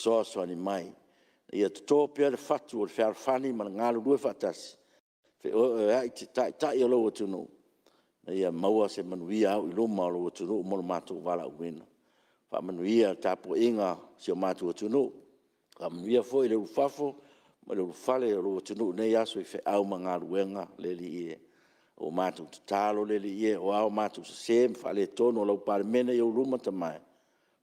Fesoasoani mai, ia toto pea le fatu o le fealofani ma le galulue faatasi, feoeoeai i taitai o lou atunuu, ina ia maua se manuia auiluma o lou atunuu mo lo matou valaauina. Faamanuia le tapuaiga a si o matou atunuu, faamanuia foi le ulufafo ma le ulufale o lou atunuu i lenei aso i feau ma galuega le Alii e. Ua matou tatalo le Alii e, o a matou sese ma faaletonu o lau Palemene i ou luma Tama e,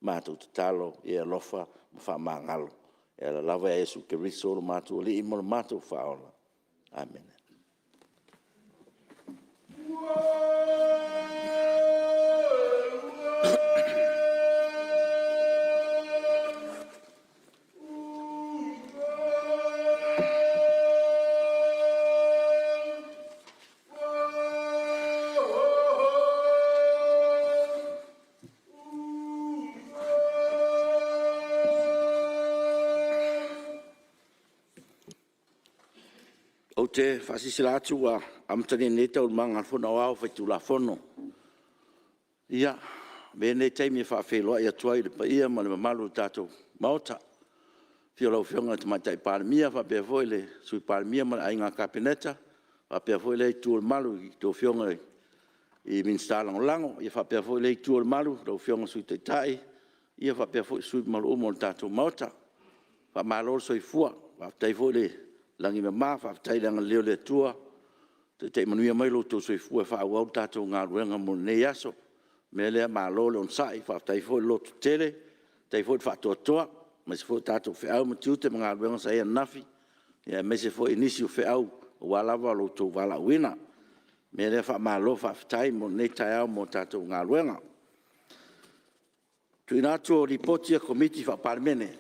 matou tatalo ia e alofa ma faamagalo. E ala lava ia Iesu Keriso o lo matou Alii ma lo matou Faaola. Amene. Ou te faasilasila atu ua amatalia nei Taualumaga a le Fono Aoao Faitulafono. Ia, avea lenei taimi e faafeiloai atu ai i le paia ma le mamalu o le tatou Maota, i le afio o lau Afioga i le Tamaitai Palemia faapea foi le Sui Palemia ma le Aiga Kapeneta, faapea foi lea Itu o le Malu i a outou Afioga i Minisita Lagolago. Ia faapea foi lea Itu o le Malu i lau Afioga i le Sui Taitai faapea foi sui usufono mamalu uma o le tatou Maota. Faamalo le soifua, faafetai foi le lagi e mama, faafetai i le agalelei o le Atua ua taitai manuia mai lo outou soifua e faaauau le tatou galuega mo lenei aso. O le mea lea, malo le onosai, faafetai foi le lototele, faafetai foi le faatoatoa, aemaise foi o tatou feau ma tiute ma galuega sa i ai ananafi, aemaise foi nisi o feau aua lava lo outou valaauina. O le mea lea, faamalo faafetai mo lenei taeao mo le tatou galuega. TUUINA ATU o Lipoti a Komiti Faa-Palemene.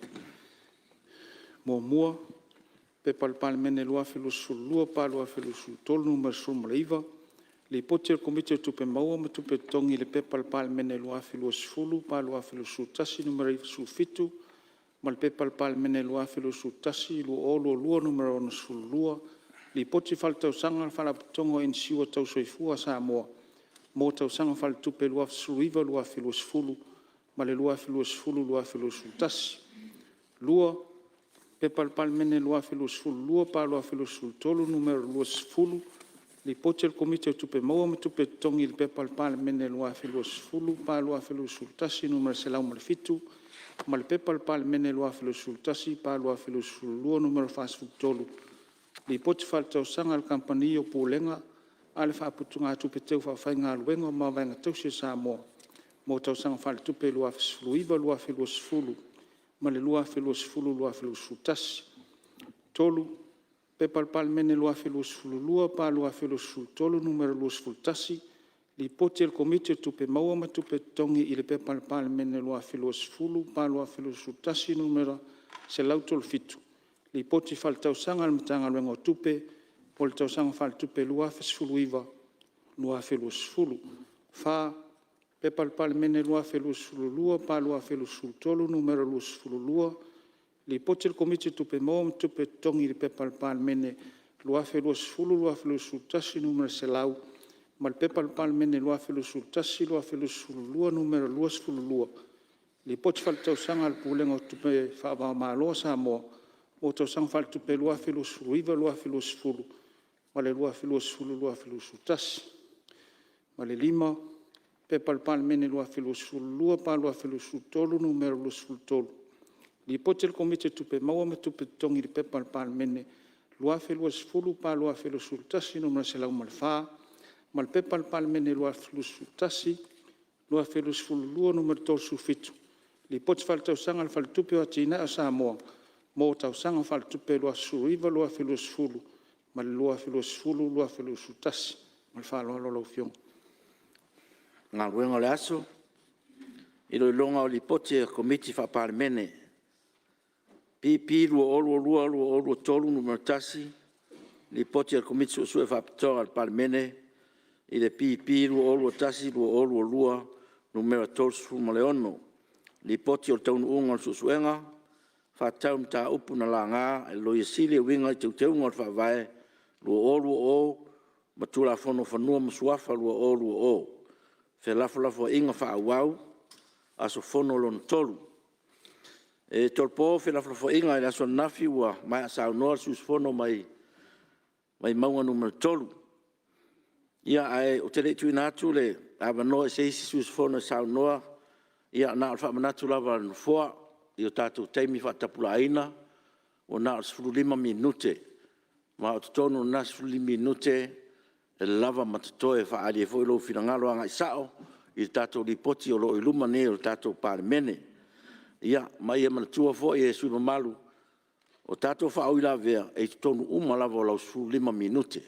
1. P.P.2022/2023 Nu.19, Lipoti a le Komiti o Tupe Maua ma Tupe Totogi i le P.P.2020/2021 Nu.97 ma le P.P.2021/2022 Nu.62, Lipoti Faaletausaga a le Faalapotopotoga o Inisiua Tau Soifua a Samoa mo Tausaga Faaletupe 2019/2020 ma le 2020/2021. 2. P.P.2022/2023 Nu.20, Lipoti a le Komiti o Tupe Maua ma Tupe Totogi i le P.P.2020/2021 Nu.107 ma le P.P.2021/2022 Nu.43, Lipoti Faaletausaga a le Kamupani o Pulega a le Faaputugatupe Teu Faafaigaluega o Mavaega Tausi a Samoa mo Tausaga Faaletupe 2019/2020 ma le 2020/2021. 3. P.P.2022/2023 Nu.21, Lipoti a le Komiti o Tupe Maua ma Tupe Totogi i le P.P.2020/2021 Nu.137, Lipoti Faaletausaga a le Matagaluega o Tupe mo le Tausaga Faaletupe 2019/2020. 4. P.P.2022/2023 Nu.22, Lipoti a le Komiti o Tupe Maua ma Tupe Totogi i le P.P.2020/2021 Nu.100 ma le P.P.2021/2022 Nu.22, Lipoti Faaletausaga a le Pulega o Tupe Faava-o-Malo a Samoa mo Tausaga Faaletupe 2019/2020 ma le 2020/2021. 5. P.P.2022/2023 Nu.23, Lipoti a le Komiti o Tupe Maua ma Tupe Totogi i le P.P.2020/2021 Nu.104 ma le P.P.2021/2022 Nu.37, Lipoti Faaletausaga a le Faletupe o Atinae o Samoa mo Tausaga Faaletupe 2019/2020 ma le 2020/2021. Ma le faaaloalo lau Afioga. E tolopo Lipoti a Komiti Faa-Palemene. P.P.2022/2023 Nu.1, Lipoti a le Komisi Suesue Faapitoa a le Palemene i le P.P.2021/2022 Nu.36, Lipoti o le Taunuuga o le Suesuega faatatau i Mataupu na laga e le Loia Sili e uiga i Teuteuga o le Faavae 2020 ma Tulafono o Fanua ma Suafa 2020 – Felafolafoaiga Faaauau, Aso Fono lona E tolopo felafolafoaiga i le aso ananafi ua maea saunoa le sui usufono mai Vaimauga 3. Ia ae ou te le i tuuina atu le avanoa i se isi sui usufono e saunoa, ia na ona faamanatu lava a le Nofoa i o tatou taimi faatapulaaina, ua na o le 15 minute. Ma o totonu o lena 15 minute, e lava ma totoe e faaali ai foi lou finagalo agai sao i le tatou Lipoti o lo o i luma nei o le tatou Palemene. Ia ma ia manatua foi e sui usufono mamalu, o tatou faauilavea, e i totonu uma lava o lau 15 minute.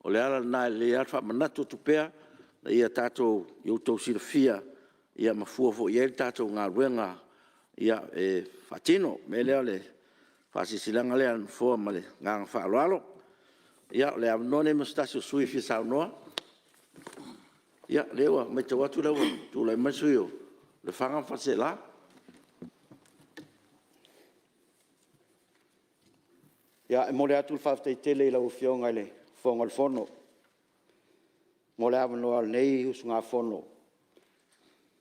O le ala lena e lelei lava le faamanatu atu pea, ina ia outou silafia ma fua foi i ai le tatou galuega e faatino. O le mea lea o le faasilasilaga lea a le Nofoa ma le agaga faaaloalo. Ia o le avanoa lenei mo se tasi o sui usufono e fia saunoa. Ia, o lea ua matau atu o lea ua tulai mai le sui usufono mo Lefaga ma Faleaseela. E momoli atu le faafetai tele i lau Afioga i le Fofoga o le Fono mo le avanoa o lenei usugafono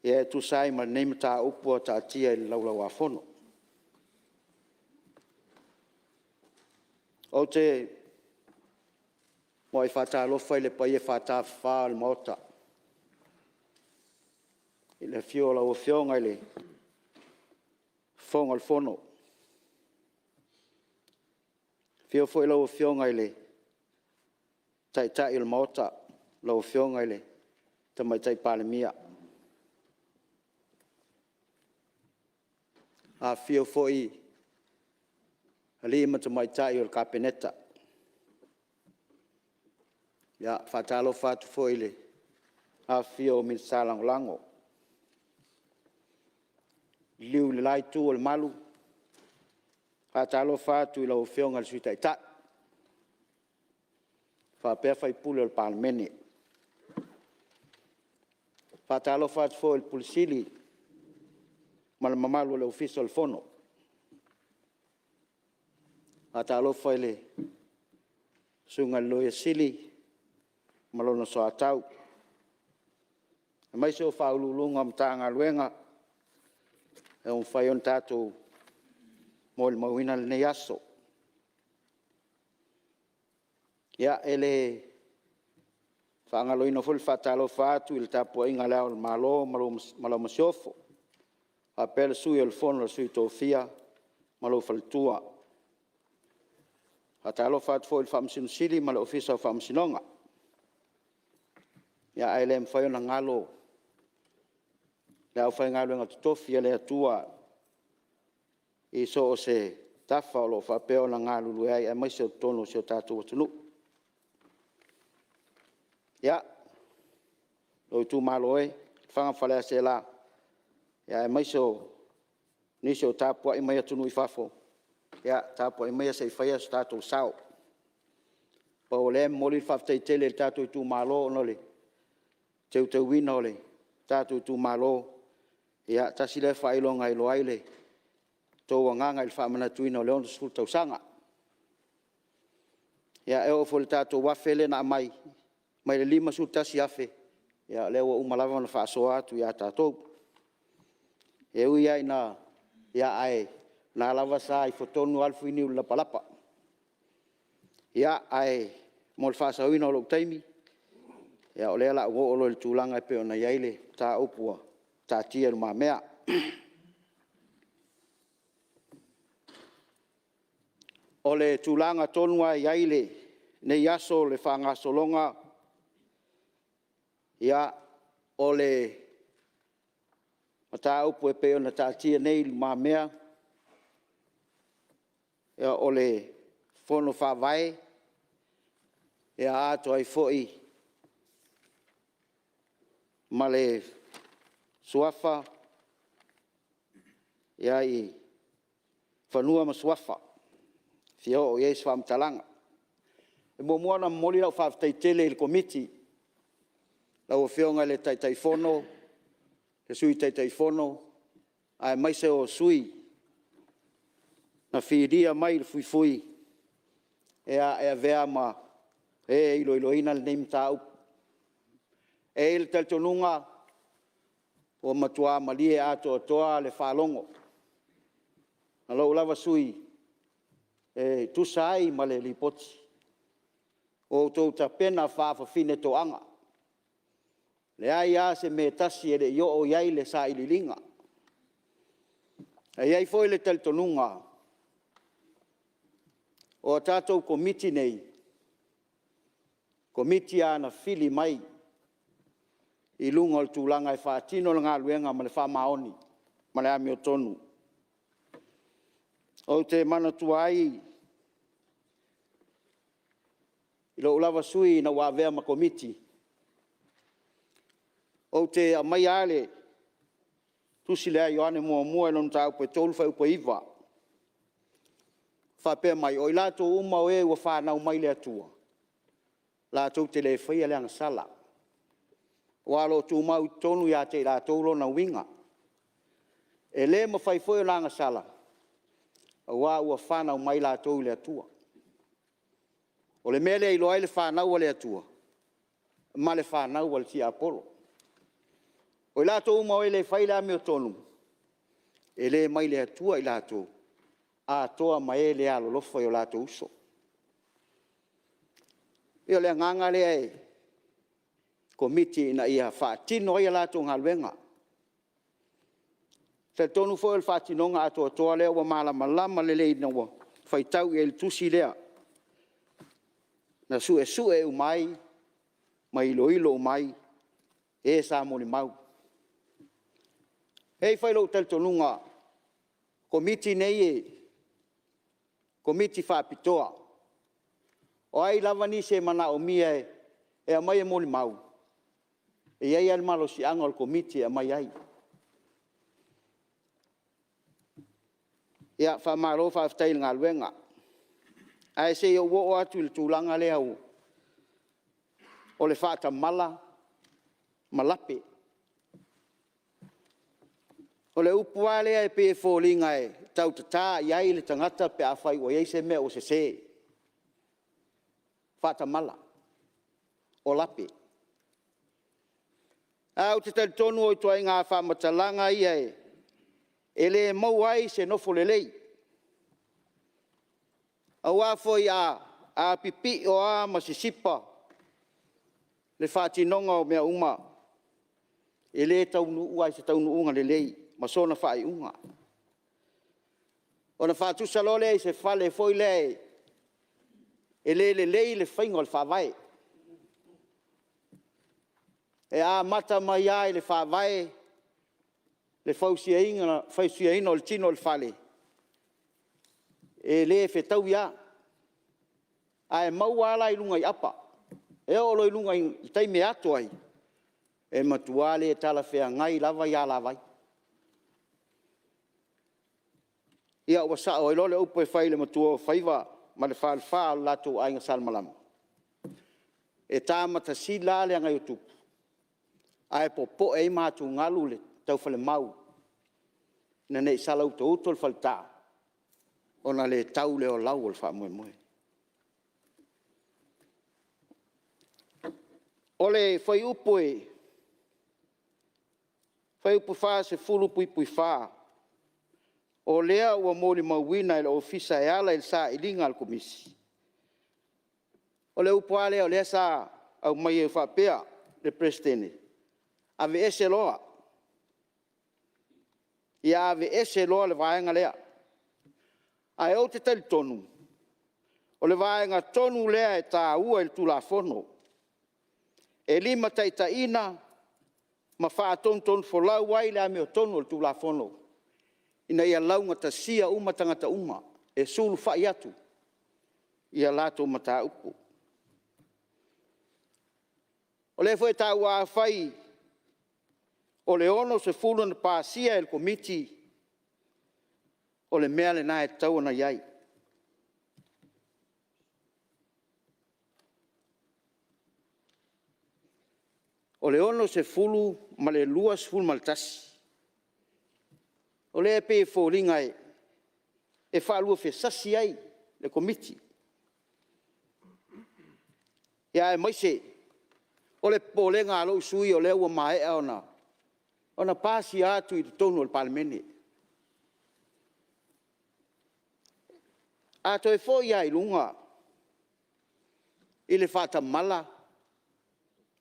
e tusa ai ma lenei mataupu ua taatia i le Laulau-a-Fono. Ou te muai faatalofa i le paia faatafafa o le Maota, i le afio o lau Afioga i le Fofoga o le Fono, afio foi lau Afioga i le Taitai o le Maota, lau Afioga i le Tamaitai Palemia. Afifio foi alii ma tamaitai o le Kapeneta. E faatalofa atu foi i le afifio o Minisita Lagolago. Liliu i le la Itu o le Malu, e faatalofa atu i lau Afioga i le Sui Taitai faapea sui usufono o le Palemene. E faatalofa atu foi i le Ofisa Sili ma le mamalu o le Ofisa o le Fono. E faatalofa i le Susuga i le Loia Sili ma lona soatau, aemaise o Ofisa Sili o Pulega o Matagaluega ua mafai ona tatou molimauina lenei aso. Ia, e le faagaloina foi le faatalofa atu i le tapuaiga a Le Ao o le Malo ma lau Masiofo, faapea le Sui o le Fono a Sui Tofia ma lou faletua. E faatalofa atu foi i le Faamasino Sili ma le Ofisa o Faamasinoga. Ae le mafai ona galo le aufaigaluega totofi a le Atua i so o se tafa o lo o faapea ona galulue ai aemaise o totonu o si o tatou atunuu. Ia, lou itumalo e Lefaga ma Faleaseela, aemaise o nisi o tapuai mai atunuu i fafo, ia tapuai maia se i fai so tatou sao. Pau o lea e momoli le faafetai tele i le tatou itumalo ona o le teuteuina o le tatou itumalo, ia tasi lea faailoga e iloa ai lo outou agaga i le faamanatuina o le 60 tausaga. Ia e oo foi i le tatou $1,000 lea na aumai mai le $51,000, ia o lea ua uma lava ona faasoa atu ia tatou. E ui lava ina… ae o lena lava sa ifo tonu lava le fuiniu i le lapalapa. Ia, ae mo le faasaoina o lou taimi, ia o lea o le a ou oo loa i le tulaga e pei ona i ai le mataupu ua taatia i lumamea. O le tulaga tonu lava e i ai lenei aso i le faagasologa, ia, o le mataupu e pei ona taatia nei i lumamea, o le Fono Faavae, atoa ai foi ma le Suafa i Fanua ma Suafa e fia oo i ai se faamatalaga. E muamua ona momoli lau faafetai tele i le Komiti, lau Afioga i le Taitaifono, le Sui Taitaifono aemaise o sui na filia mai le fuifui e avea ma e e iloiloina lenei mataupu. E i ai le talitonuga, ua matua malie atoatoa le faalogo. a lou lava sui usufono e tusa ai ma le Lipoti ua outou tapena faafafine toaga. E leai lava se mea e tasi e le i oo i ai le sailiiliga. Ae i ai foi le talitonuga, o a tatou Komiti nei, o Komiti lava na fili mai i luga o le tulaga e faatino le galuega ma le faamaoni ma le amiotonu. Ou te manatua ai i lou lava sui usufono ina ua avea ma Komiti, ou te aumaia lava le Tusi lea a Ioane 3 fuaiupu 9, faapea mai, o i latou uma o e ua fanau mai i le Atua, latou te le faia le agasala, aua o lo o tumau i totonu ia te i latou lona uiga. E le mafai foi ona agasala, aua ua fanau mai latou i le Atua. O le mea lea e iloa ai le fanau a le Atua ma le fanau a le tiapolo. O i latou uma o e le faia le amiotonu, e le mai le Atua i latou, atoa ma e le alolofa i o latou uso. E pei o le agaga lea i le Komiti ina ia faatino ai a latou galuega. E talitonu foi o le faatinoga atoatoa lea ua malamalama lelei ina ua faitau i ai i le tusi lea, na suesue uma ai ma iloilo uma ai e sa molimau. E i ai foi lou talitonuga o Komiti nei o Komiti Faapitoa. O ai lava nisi e manaomia e aumai e molimau, e i ai lava le malosiaga o le Komiti e aumai ai. Ia, faamalo faafetai i le galuega. Ae se i ou oo atu i le tulaga lea o le faatamala ma lape. O le upu lava lea e pei e foliga e tautata i ai le tagata pe afai ua i ai se mea ua sese, faatamala, o lape. Ae ou te talitonu o ituaiga faamatalaga ia e le maua ai se nofo lelei, aua foi a pipio lava ma sisipa le faatinoga o mea uma, e le taunuu lava i se taunuuga lelei ma sona faaiuga. Ona faatusa loa lea i se fale foi lea e le lelei le faiga o le faavae. E amata mai lava i le faavae le fausiaina o le tino o le fale, e le fetaui lava, ae maua lava la i luga i apa. E oo loa i luga i le taimi e ato ai, e matua le talafeagai lava alavai. Ia ua sao ai loa le upu e fai i le matuaofaiva ma le falefa o le latou aiga Salemalama, e ta matasila lava le agaiotupu, ae popoe ai ma atugalu le taufalemau ina ne i salautouto le faleta ona le tau lea o lau o le faamoemoe. O le fuaiupu 40(4), o lea ua molimauina e le Ofisa e ala i le sailiga a le Komisi. O le upu lava lea o lea sa aumai e faapea le Peresetene, aveese loa, ia aveese loa le vaega lea. Ae ou te talitonu, o le vaega tonu lea e taua i le Tulafono, e limataitaiina ma faatonutonufolau ai le amiotonu a le Tulafono ina ia laugatasia uma tagata uma e sulufai atu i a latou mataupu. O lea foi e taua afai o le 60 na pasia e le Komiti, o le mea lena e tatau ona i ai. O le 60 ma le 21, o lea e pei e foliga e faaluafesasi ai le Komiti, aemaise o le popolega a lou sui usufono o lea ua maea ona pasia atu i totonu o le Palemene. A toe foi lava i luga i le faatamala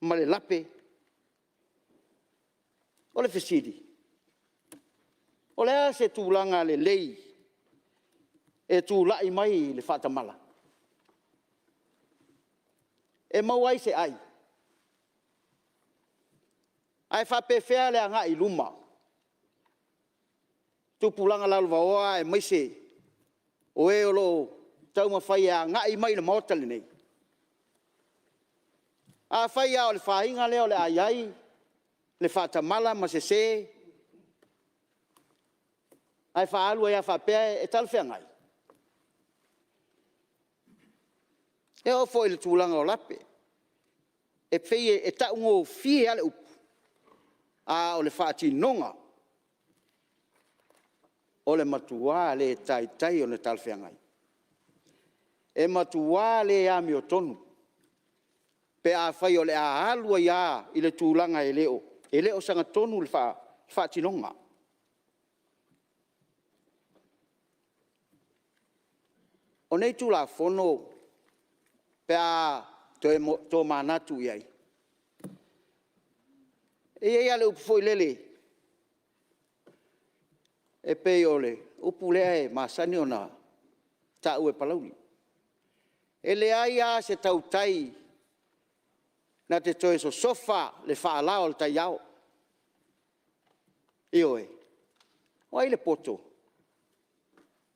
ma le lape. O le fesili, o le a se tulaga lelei e tulai mai i le faatamala? E maua ai se ai? Ae faapefea le agai i luma? Tupulaga lalovaoa aemaise o e o lo o taumafai e agai mai i le Maota lenei. Afai lava o le faiga lea o le a i ai le faatamala ma sese ae faaalu ai lava faapea, e talafeagai? E oo foi i le tulaga o lape, e pei e taugofie lava le upu, a o le faatinoga, o le matua le taitai ona talafeagai. E matua le amiotonu pe afai o le a alu ai lava i le tulaga e le o sagatonu le faatinoga. O nei Tulafono pe a toe tomanatu i ai, e i ai lava le upu foi lele, e pei o le upu lea e masani ona taua e Palauli, e leai lava se tautai na te toe sosofa le faalao o le taiao. Ioe. O ai le poto?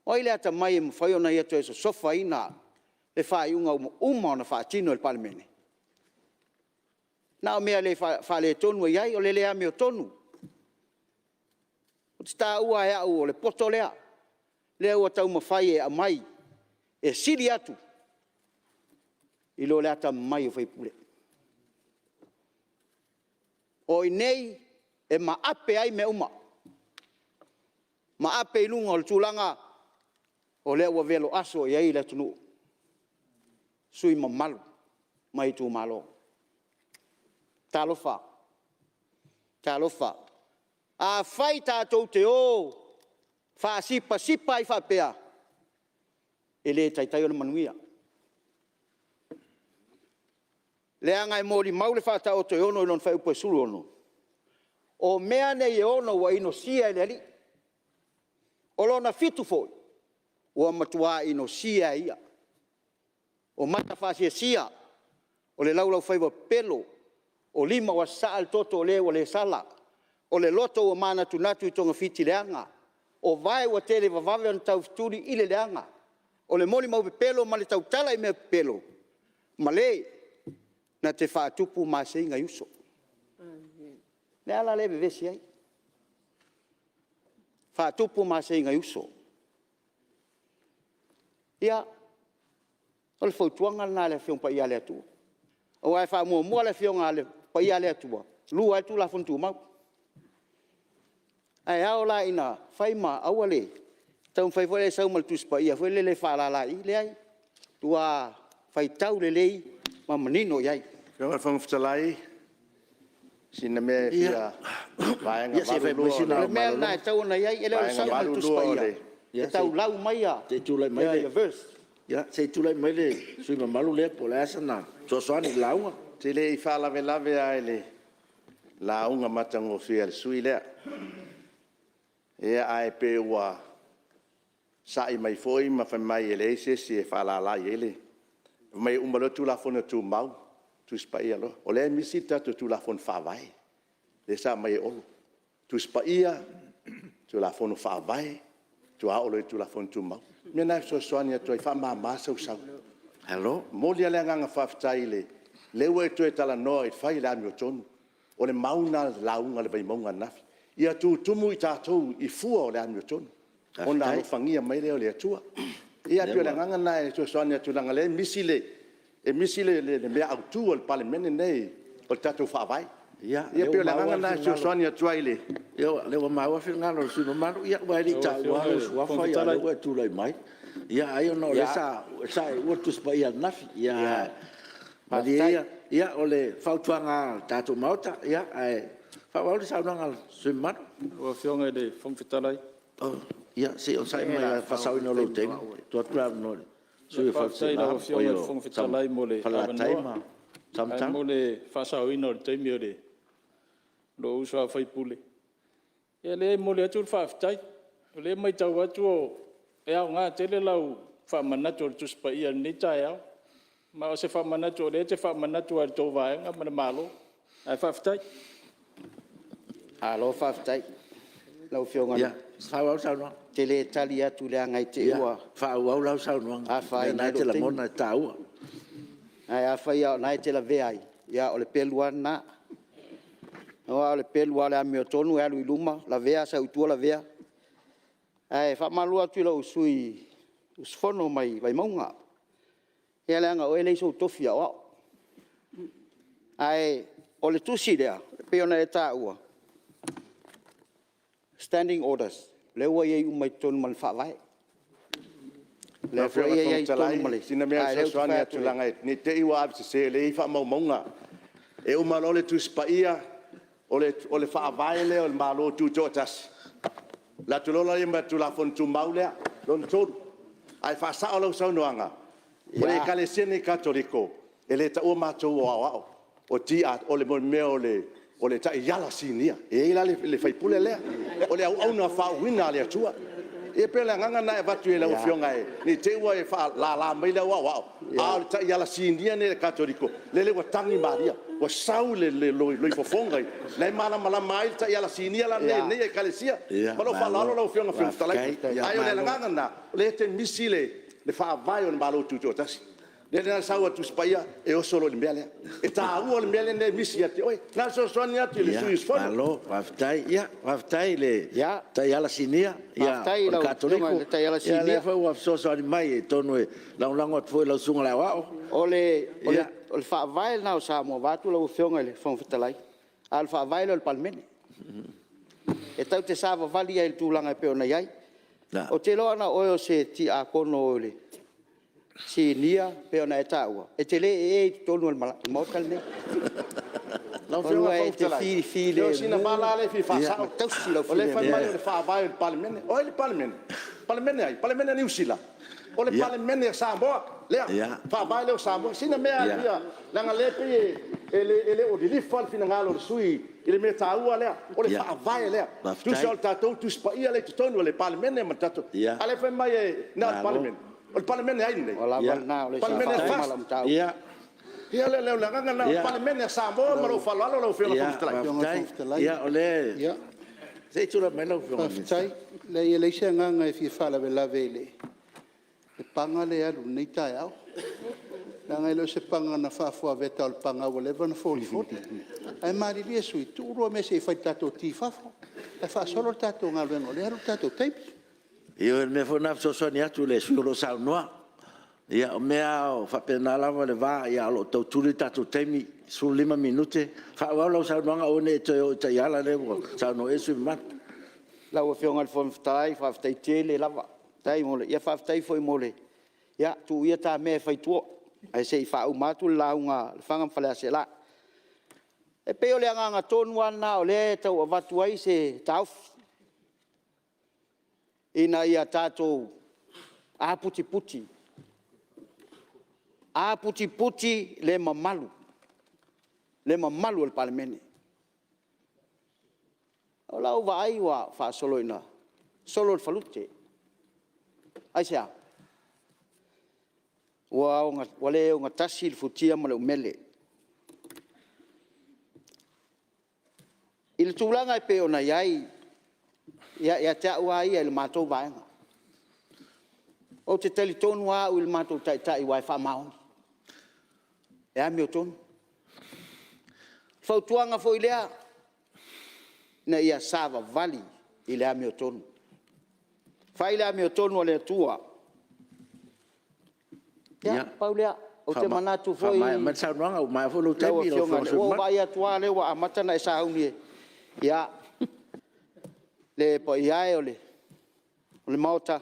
O ai le atamai e mafai ona ia toe sosofaina le faaiuga ua uma ona faatino e le Palemene? Na o mea faaletonu e i ai, o le le amiotonu. Ou te taua lava e au o le poto lea, lea ua taumafai e aumai e sili atu i lo le atamamai o sui usufono. O i inei e maape ai mea uma, maape i luga o le tulaga o lea ua veloaso i ai le atunuu, sui usufono mamalu mai itumalo. Talofa, talofa, afai tatou te o faasipasipa ai faapea, e le taitai ona manuia. Leaga e molimau le Faataoto e 6 i lona fuaiupu e 16, o mea nei e 6 ua inosia e le Alii, o lona 7 foi, ua matua inosia lava e ia. O mata faasiasia, o le laulaufaiva pepelo, o lima ua sasaa le toto o le ua le sala, o le loto ua manatunatu i togafiti leaga, o vae ua televavave ona taufetuli i le leaga, o le molimau pepelo ma le tautala i mea pepelo, ma le na te faatupu maseiga i uso. O le ala lea e vevesi ai, faatupu maseiga i uso. Ia, o le fautuaga lena i le Afioga Paia a le Atua, aua e faamuamua le Afioga Paia a le Atua, 2 ai le Tulafono Tumau. Ae ao la ina fai ma aua le taumafai foi lea e sau ma le Tusi Paia foi lele e faalala i i. Leai, matua faitau lelei ma manino i ai. Lau Afioga i le Fofoga Fetalai, sina mea e fia... Ia se i fai mai sina au malologa. O le mea lena e tatau ona i ai, e le o le sau ma le Tusi Paia e taulau mai verse. Se i tulai mai le sui usufono mamalu lea po o le a sana fesoasoani i le lauga. Ou te le i faalavelave lava i le lauga matagofie a le sui usufono lea, ae pei ua sa'i mai foi ma fai mai e leai se isi e faalala i ai le... Fai mai e uma loa le Tulafono Tumau, Tusi Paia loa. O lea e misi le tatou Tulafono Faavae lea sa aumai e Olo, Tusi Paia, Tulafono Faavae, faatoa oo loa i le Tulafono Tumau. O le mea lena e fesoasoani atu ai, faamama sau sau. E momoli lava le agaga faafetai o lea ua e toe talanoa e fai le amiotonu. O le mau lena a le lauga a le Vaimauga ananafi, ia tutumu i tatou i fua o le amiotonu, ona alofagia mai lea e le Atua. Ia pei o le agaga lena e fesoasoani atu leaga o lea e misi le mea autu a le Palemene lenei, o le tatou Faavae. Ia pei o le agaga lena e fesoasoani atu ai i le... Ia, o lea ua maua le finagalo o le sui usufono mamalu, aua e le i taua lava lou suafa a o lea ua e tulai mai. Ia ai ona o lea sa e uua le Tusi Paia ananafi. Ae malie ia, o le fautuaga lava a le tatou Maota, ae faaauau le saunoaga a le sui usufono mamalu. Lau Afioga i le Fofoga Fetalai… Ia se i onosai mai lava i le faasaoina o lou taimi, e tuu atu le avanoa i le sui Faafetai i lau Afioga i le Fofoga Fetalai mo le avanoa. Avanoa. Ae mo le faasaoina o le taimi o lou uso a sui usufono, ia leai e momoli atu le faafetai. O lea e matau atu e aoga tele lau faamanatu o le Tusi Paia i lenei taeao. Ma o se faamanatu o lea e te faamanatu lava i le tou Vaega ma le Malo, ae faafetai. Malo faafetai i lau Afioga. Ou te le tali atu leaga i te i ua Faaauau lau saunoaga, o lena e te lagona e taua. Ae afai lava o lena e te lavea ai, ia o le pelu lava lena. Aua o le pelu lava o le amiotonu e alu i luma lavea, sau i tua lavea. Ae faamalulu atu i lou sui usufono mai Vaimauga, ia leaga o oe e leai sou tofi aoao. Ae o le tusi lea e pei ona e taua, Standing Orders, lea ua i ai uma i totonu ma le Faavae. Lau Afioga i le Fofoga Fetalai, o sina mea e fesoasoani atu ne i te i ua avesese o lea e i ai faamaumauga. E uma loa le Tusi Paia, o le Faavae lea o le Malo Tutoatasi, alu atu loa lea ma le Tulafono Tumau lea, lona 3. Ae faasao lau saunoaga, o le Ekalesia lenei Katoliko, e le taua matou o Aoao, o le mea o le Taiala Sinia, e i ai la le faipule lea, o le auauna faauuina a le Atua. Ia pei o le agaga lena e avatu i lau Afioga ne i te i ua e faalala mai le au Aoao, a o le Taiala Sinia lenei a le Katoliko, lele ua tagi Maria, ua sau le loifofoga, o la e malamalama ai le Taiala Sinia la lenei a lenei Ekalesia. Ma lou faaaloalo lau Afioga i le Fofoga Fetalai. Ae o le agaga lena, o lea e te misi le Faavae o le Malo Tutoatasi. O lea na sau lava i le Tusi Paia, e oso loa i le mea lea. E taua le mea lea e misi ia te oe. Na ona fesoasoani atu i le sui usufono. Malo faafetai. Ia, faafetai i le Taiala Sinia o le Katoliko, o lea foi ua fesoasoani mai atonu e lagolago atu foi i lau Susuga i le Aoao. O le Faavae lena o Samoa vaeatu lau Afioga i le Fofoga Fetalai, a o le Faavae lea o le Palemene. E tatou te savavali ai i le tulaga e pei ona i ai. Ou te iloa ana o oe o se Tiakono Sinia e pei ona e taua, e te le ee i totonu o le Maota lenei. Lau Afioga i le Fofoga E te Fetalai, o sina vala lea e fia faasao. ma tausi lou O lea e filemu. fai mai o le Faavae o le Palemene. O ai le Palemene? Palemene a ai? Palemene a Niu Sila? O le Palemene a Samoa, lea. O le Faavae lea o Samoa. Sina mea lava ia, leaga o lea e pei e le o lilifa le finagalo o le sui usufono i le mea taua lea, o le Faavae lea. Tusa o le tatou Tusi Paia lea e i totonu o le Palemene ma le tatou… a o lea e fai mai na o le Palemene. O le Palemene a ai lenei? Ua lava lena, o lea sa Palemene a le faauma FAST? lau mataupu. Ia o le agaga lena, o le Palemene a Samoa ma lou faaaloalo lau Afioga i le Fofoga Fetalai. Faafetai. Se i tulai mai lau Afioga i le Minisita. Faafetai. Leai e leai se agaga e fia faalavelave i le paga lea e alu i lenei taeao, leaga e le o se paga na faafuaveta, o le paga ua leva ona folifoli. Ae malilie sui usufono, tuu lua mea se i fai i le tatou ti i fafo ae faasolo le tatou galuega o lea e alu le tatou taimi. Ioe, o le mea foi lena e fesoasoani atu i le sui usufono o lo o saunoa. Ia o mea lava e faapena lava le va, a o lo o tau tuli le tatou taimi, 15 minute. Faaauau lau saunoaga aua ne i e toe oo i taiala lea ua saunoa i ai le sui usufono mamalu. Lau Afioga i le Fofoga Fetalai, faafetai tele lava. Ia faafetai foi mo le… Ia tuu ia ta mea e fai i tua, ae se i faauma atu le lauga a Lefaga ma Faleaseela. E pei o le agaga tonu lava lena o lea e tau avatu ai se taofi, ina ia tatou aputiputi, aputiputi le mamalu, le mamalu o le Palemene. O lau vaai ua faasolo ina solo le falute. Aisea? Ua le ogatasi le futia ma le umele. I le tulaga e pei ona i ai ia te au lava ia i le matou Vaega, ou te talitonu lava au i le matou Taitai aua e faamaoni, e amiotonu. O le fautuaga foi lea, ina ia savavali i le amiotonu, fai le amiotonu a le Atua. Ia, pau lea. Ou te manatu foi Faamaea mai le saunoaga ua ua ou vaai atu lava o lea ua amata ona e sauni. Ia, le paia e o le Maota,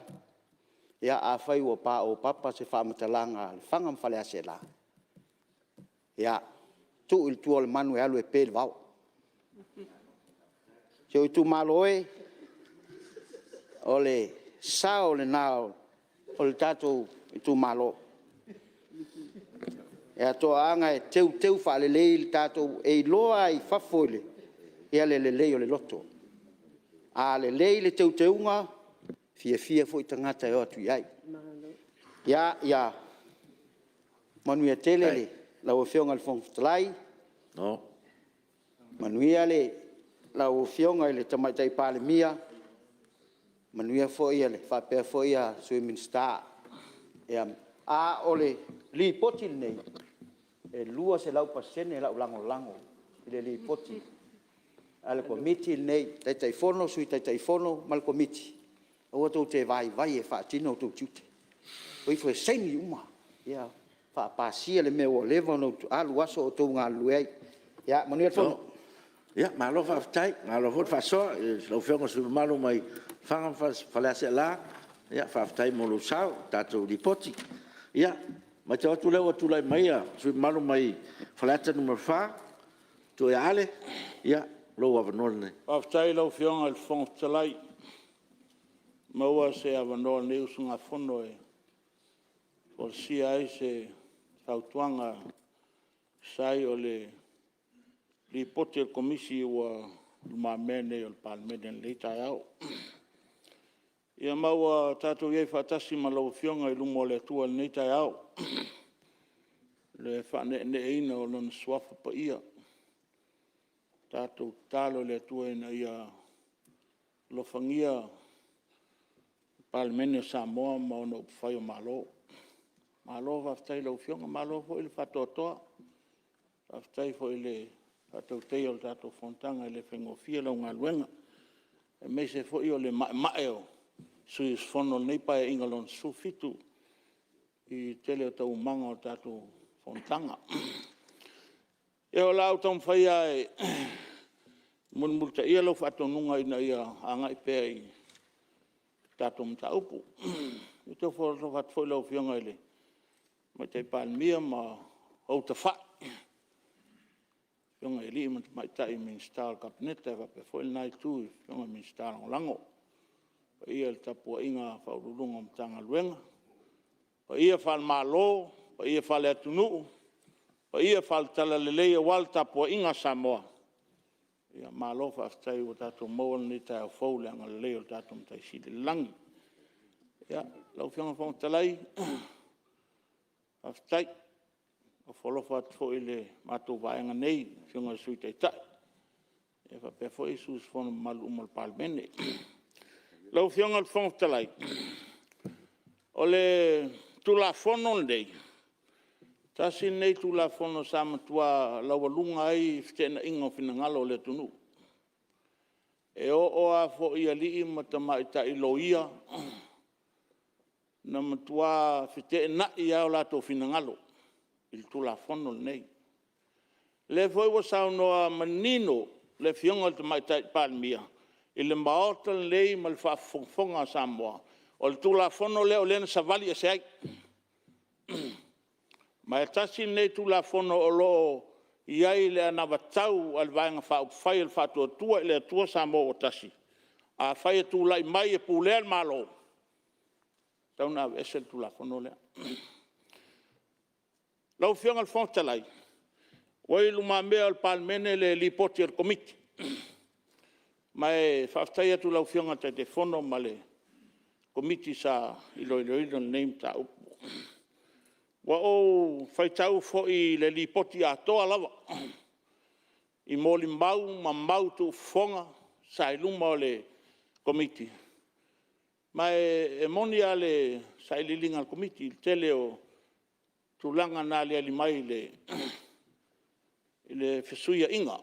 ia afai ua paopapa se faamatalaga a Lefaga ma Faleaseela, ia tuu i tua o le manu e alu e pe i le vao. Si ou itumalo e, o le sao lena o le tatou itumalo. Ia toaaga e teuteu faalelei le tatou… e iloa lava i fafo le lelei o le loto. A lelei le teuteuga, e fiafia foi tagata e o atu i ai. Ia manuia tele lau Afioga i le Fofoga Fetalai, manuia lau Afioga i le Tamaitai Palemia, manuia foi faapea foi Sui Minisita. A o le Lipoti lenei, e 200% lau lagolago i le Lipoti a le Komiti lenei, Taitaifono, Sui Taitaifono ma le Komiti, aua tou te vaivai e faatino o outou tiute, o ifo e saini uma, faapasia le mea ua leva ona alu aso o outou galulue ai. Ia manuia le fono. Ia malo faafetai, malo foi le faasoa i lau Afioga i le sui usufono mamalu mai Lefaga ma Faleaseela, faafetai mo lou sao i le tatou Lipoti. Ia, e matau atu o lea ua tulai mai le sui usufono mamalu mai Faleata 4, le matua ia Ale, ia o lou avanoa lenei. Faafetai i lau Afioga i le Fofoga Fetalai ua maua se avanoa o lenei usugafono e folasia ai se fautuaga e tusa ai o le Lipoti a le Komisi ua i lumamea nei o le Palemene i lenei taeao. Ia ma ua tatou i ai faatasi ma lau Afioga i luma o le Atua i lenei taeao i le faaneeneeina o Lona Suafa Paia. Tatou tatalo i le Atua ina ia alofagia le Palemene o Samoa ma ona upufai o Malo. Malo faafetai i lau Afioga, malo foi le faatoatoa, faafetai foi i le faatautaiga o le tatou fonotaga, e le faigofie lau galuega, aemaise foi o le maemae o sui usufono o lenei Paeaiga Lona XVII i le tele o taualumaga o le tatou fonotaga. Ia o le a ou taumafai lava e mulimulitaia lau faatonuga ina ia agai pea i le tatou mataupu. Ou te ofo alofa atu foi i lau Afioga i le Tamaitai Palemia ma ou tafai, afioga i alii ma tamaitai Minisita o le Kapeneta, e faapea foi lena Itu i afioga i Minisita Lagolago. Le paia i le tapuaiga a Ofisa Sili o Pulega o Matagaluega, paia faale-Malo, paia faale-atunuu, paia faale-talalelei aua le tapuaiga a Samoa, malo faafetai ua tatou maua lenei taeao fou i le agalelei o le tatou Matai Sili i le lagi. Lau Afioga i le Fofoga Fetalai, faafetai. E ofo alofa atu foi i le matou Vaega nei i le Afioga i le Sui Taitai faapea foi sui usufono mamalu uma o le Palemene. Lau Afioga i le Fofoga Fetalai, o le Tulafono lenei, tasi lenei Tulafono sa matua laualuga ai feteenaiga o finagalo o le atunuu. E oo lava foi i alii ma tamaitai loia, na matua feteenai lava o latou finagalo i le Tulafono lenei. O lea foi ua saunoa manino le Afioga i le Tamaitai Palemia i le Maota lenei ma le faafogafoga a Samoa, o le Tulafono lea o lea na savali ese ai. Ma e tasi lenei Tulafono o lo o i ai le anavatau a le Vaega Faaupufai a le Faatuatua i le Atua Samoa ua Tasi, afai e tulai mai e pulea le Malo, e tatau ona aveese le Tulafono lea. Lau Afioga i le Fofoga Fetalai, ua i lumamea o le Palemene le Lipoti a le Komiti. Ma e faafetai atu i lau Afioga i le Taitaifono ma le Komiti sa iloiloina lenei mataupu. Ua ou faitau foi i le Lipoti atoa lava i molimau ma mau tuufofoga sa i luma o le Komiti. Ma e moni lava le sailiiliga a le Komiti i le tele o tulaga na aliali mai i le fesuiaiga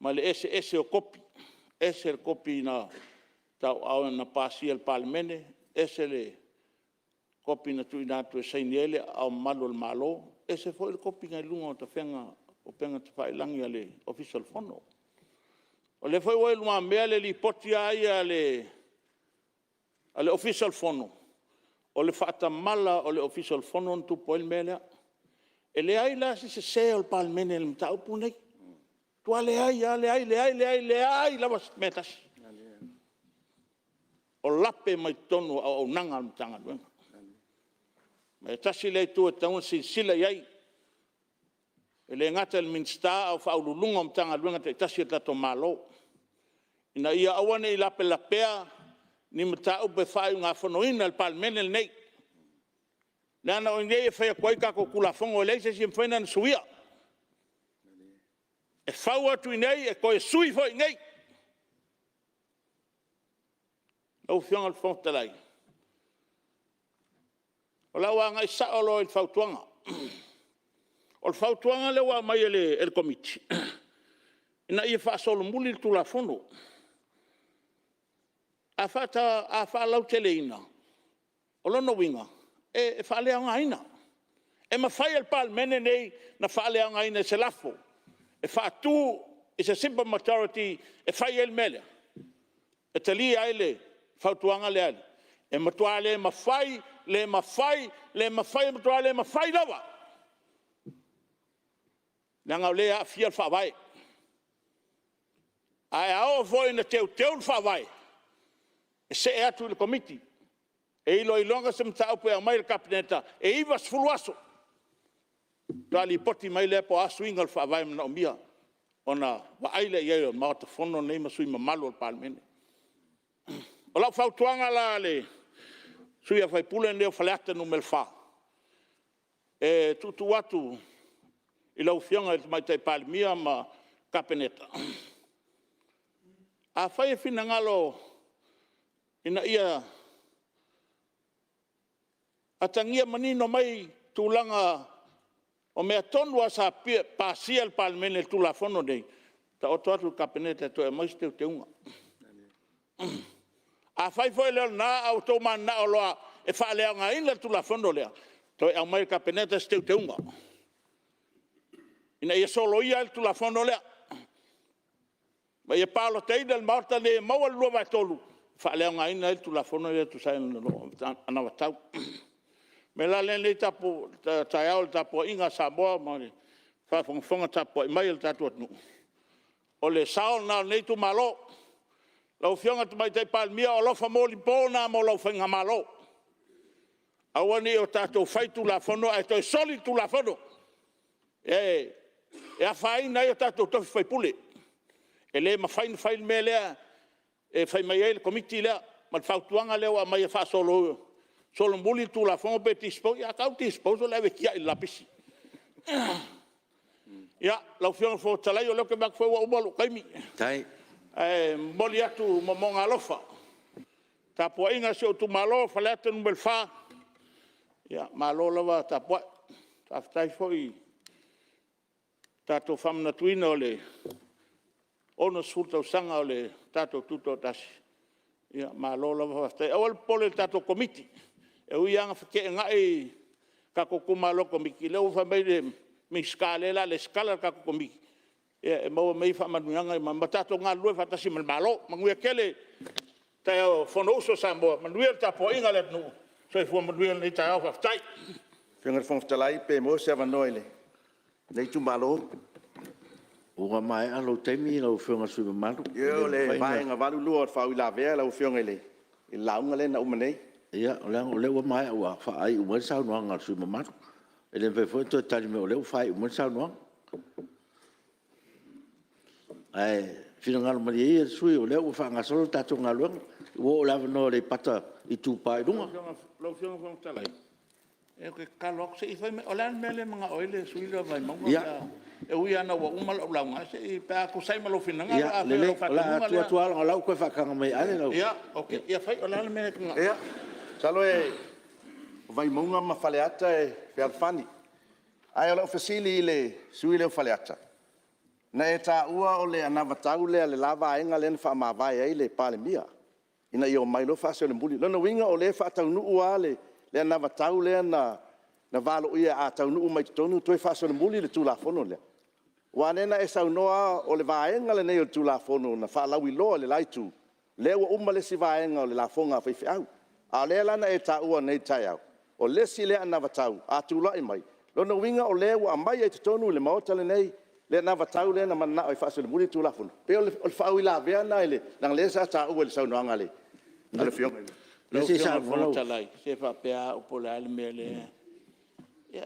ma le eseese o kopi. Ese le kopi na pasia e le Palemene, ese le kopi na tuuina atu e saini ai le Ao Mamalu o le Malo, ese foi le kopi na i luga o le upega tafailagi a le Ofisa o le Fono. O lea foi ua i lumamea le Lipoti lava ia a le Ofisa o le Fono, o le faatamala o le Ofisa o le Fono na tupu ai le mea lea. E leai la se sese o le Palemene i le mataupu lenei, e matua leai lava, leai, leai, leai lava se mea e tasi. O lape mai totonu o auaunaga a le Matagaluega. Ma e tasi lea itu e tatau ona silasila i ai, e le gata i le Minisita a o Ofisa Sili o Pulega o Matagaluega taitasi a le tatou Malo, ina ia aua ne i lapelapea ni mataupu e faaiugafonoina e le Palemene lenei. Leaga o i inei e fai atu ai tatou Tulafono e leai se isi e mafai ona suia. E fau atu i inei e toe sui foi i inei. Lau Afioga i le Fofoga Fetalai, o le a ou agai sao loa i fautuaga. O le fautuaga lea ua aumai e le Komiti, ina ia faasolomuli le Tulafono. A faalauteleina, o lona uiga e faaleaogaina. E mafai e le Palemene lenei ona faaleaogaina i se lafo e faatu i se simple majority e fai ai le mea lea? E talia ai le fautuaga lea? E matua le mafai, le mafai, le mafai, e matua le mafai lava! Leaga o lea e aafia le Faavae. Ae a oo foi ina teuteu le Faavae, e see atu i le Komiti e iloiloina se mataupu e aumai i le Kapeneta, e 90 aso faatoa lipoti mai lea po o a suiga o le Faavae e manaomia ona vaai lea i ai o le Maota Fono lenei ma sui usufono mamalu o le Palemene. O lau fautuaga la le sui usufono lenei o Faleata Nu.4, e tuutuu atu i lau Afioga i le Tamaitai Palemia ma le Kapeneta, afai e finagalo ina ia atagia manino mai tulaga o mea tonu lava sa pasia e le Palemene i le Tulafono lenei, taoto atu i le Kapeneta e toe aumai se teuteuga. Afai foi e le o lena ae ua outou mananao loa e faaleaogaina le Tulafono lea, toe aumai i le Kapeneta se teuteuga, ina ia soloia ai le Tulafono lea, ma ia palotaina e le Maota lenei ia maua le 2/3 e faaleaogaina ai le Tulafono lea e tusa ai ma le anavatau. O le mea la lea i lenei taeao i le tapuaiga a Samoa ma le faafogafoga tapuai mai a lo tatou atunuu, o le sao lena o lenei itumalo. Lau Afioga i le Tamaitai Palemia, o alofa molipo na mo lau faigamalo. Aua ne i o tatou fai Tulafono ae toe soli le Tulafono e afaina ai o tatou tofi faipule. E le mafai ona fai le mea lea e fai mai ai le Komiti lea ma le fautuaga lea ua aumai e faasolomuli le Tulafono pe dispose. Ia a tau le dispose o le ave e tiai i le lapisi. Ia, lau Afioga i le Fofoga Fetalai, o lea ou te vaai atu foi ua uma lou taimi, ae momoli atu moomooga alofa i le tapuaiga a si ou itumalo o Faleata Nu.4, ia malo lava tapuai. Faafetai foi i le tatou faamanatuina o le 60 tausaga o le tatou Tutoatasi, ia malo lava faafetai. Aua le popole i le tatou Komiti, e ui lava ina feteenai tatou itumalo i le Komiti, o lea ua fai mai le Minisita o lea o le a resitala le tatou Komiti, e maua mai ai faamanuiaga ma tatou galulue faatasi ma le Malo. Manuia tele le Fonousu a Samoa, manuia le tapuaiga a le atunuu. Soifua manuia lenei taeao. Faafetai. Lau Afioga i le Fofoga Fetalai pe maua se avanoa o lenei itumalo. Ua maea lou taimi lau Afioga i le sui usufono mamalu. Ioe, o le Vaega 82 o le faauilavea lau Afioga i le lauga lea na uma nei. Ia, leaga o lea ua maea ua faaiu mai le saunoaga a le sui usufono mamalu. E le mafai foi ona toe tali mai o lea ua faaiu mai le saunoaga. Ae finagalo malie ia le sui usufono o lea ua faagasolo le tatou galuega, ua oo i le avanoa o Aleipata Itupa i Luga. Lau Afioga i le Fofoga Fetalai, ou te tatalo atu, se i fai mai, o le a le mea lea e manao ai le sui usufono lea o Vaimauga pe a… E ui lava ina ua uma lau lauga, ae pe a tusa ai ma lou finagalo. Ia Afai o lelei, lau o le a faatonuga tuu lea. atu lava leaga o la e ua toe faataga mai e Ale lau… Ia, ok. Ia fai, o le a le mea e te manao ai? Ia, masalo o Vaimauga ma Faleata e fealofani. Ae o lau fesili i le sui usufono lea o Faleata, na e taua o le anavatau lea a le la Vaega lea na faamavae ai le Palemia ina ia omai loa faasolomuli. O lona uiga o lea e faataunuu lava le anavatau lea na valoia a taunuu mai i totonu toe faasolomuli le Tulafono lea? Aua o lea na e saunoa lava o le Vaega lenei o le Tulafono na faalauiloa e le la Itu, lea ua uma le isi vaega o le lafoga a faifeau. A o lea la na e taua nei i le taeao, o le isi lea anavatau a tulai mai, o lona uiga o lea ua aumai lava i totonu o le Maota lenei le anavatau lea na mananao e faasolomuli le Tulafono? E pei o le faauilavea lena, leaga o lea sa taua i le saunoaga a le Fetalai, se faapea lava au po o le a le mea lea…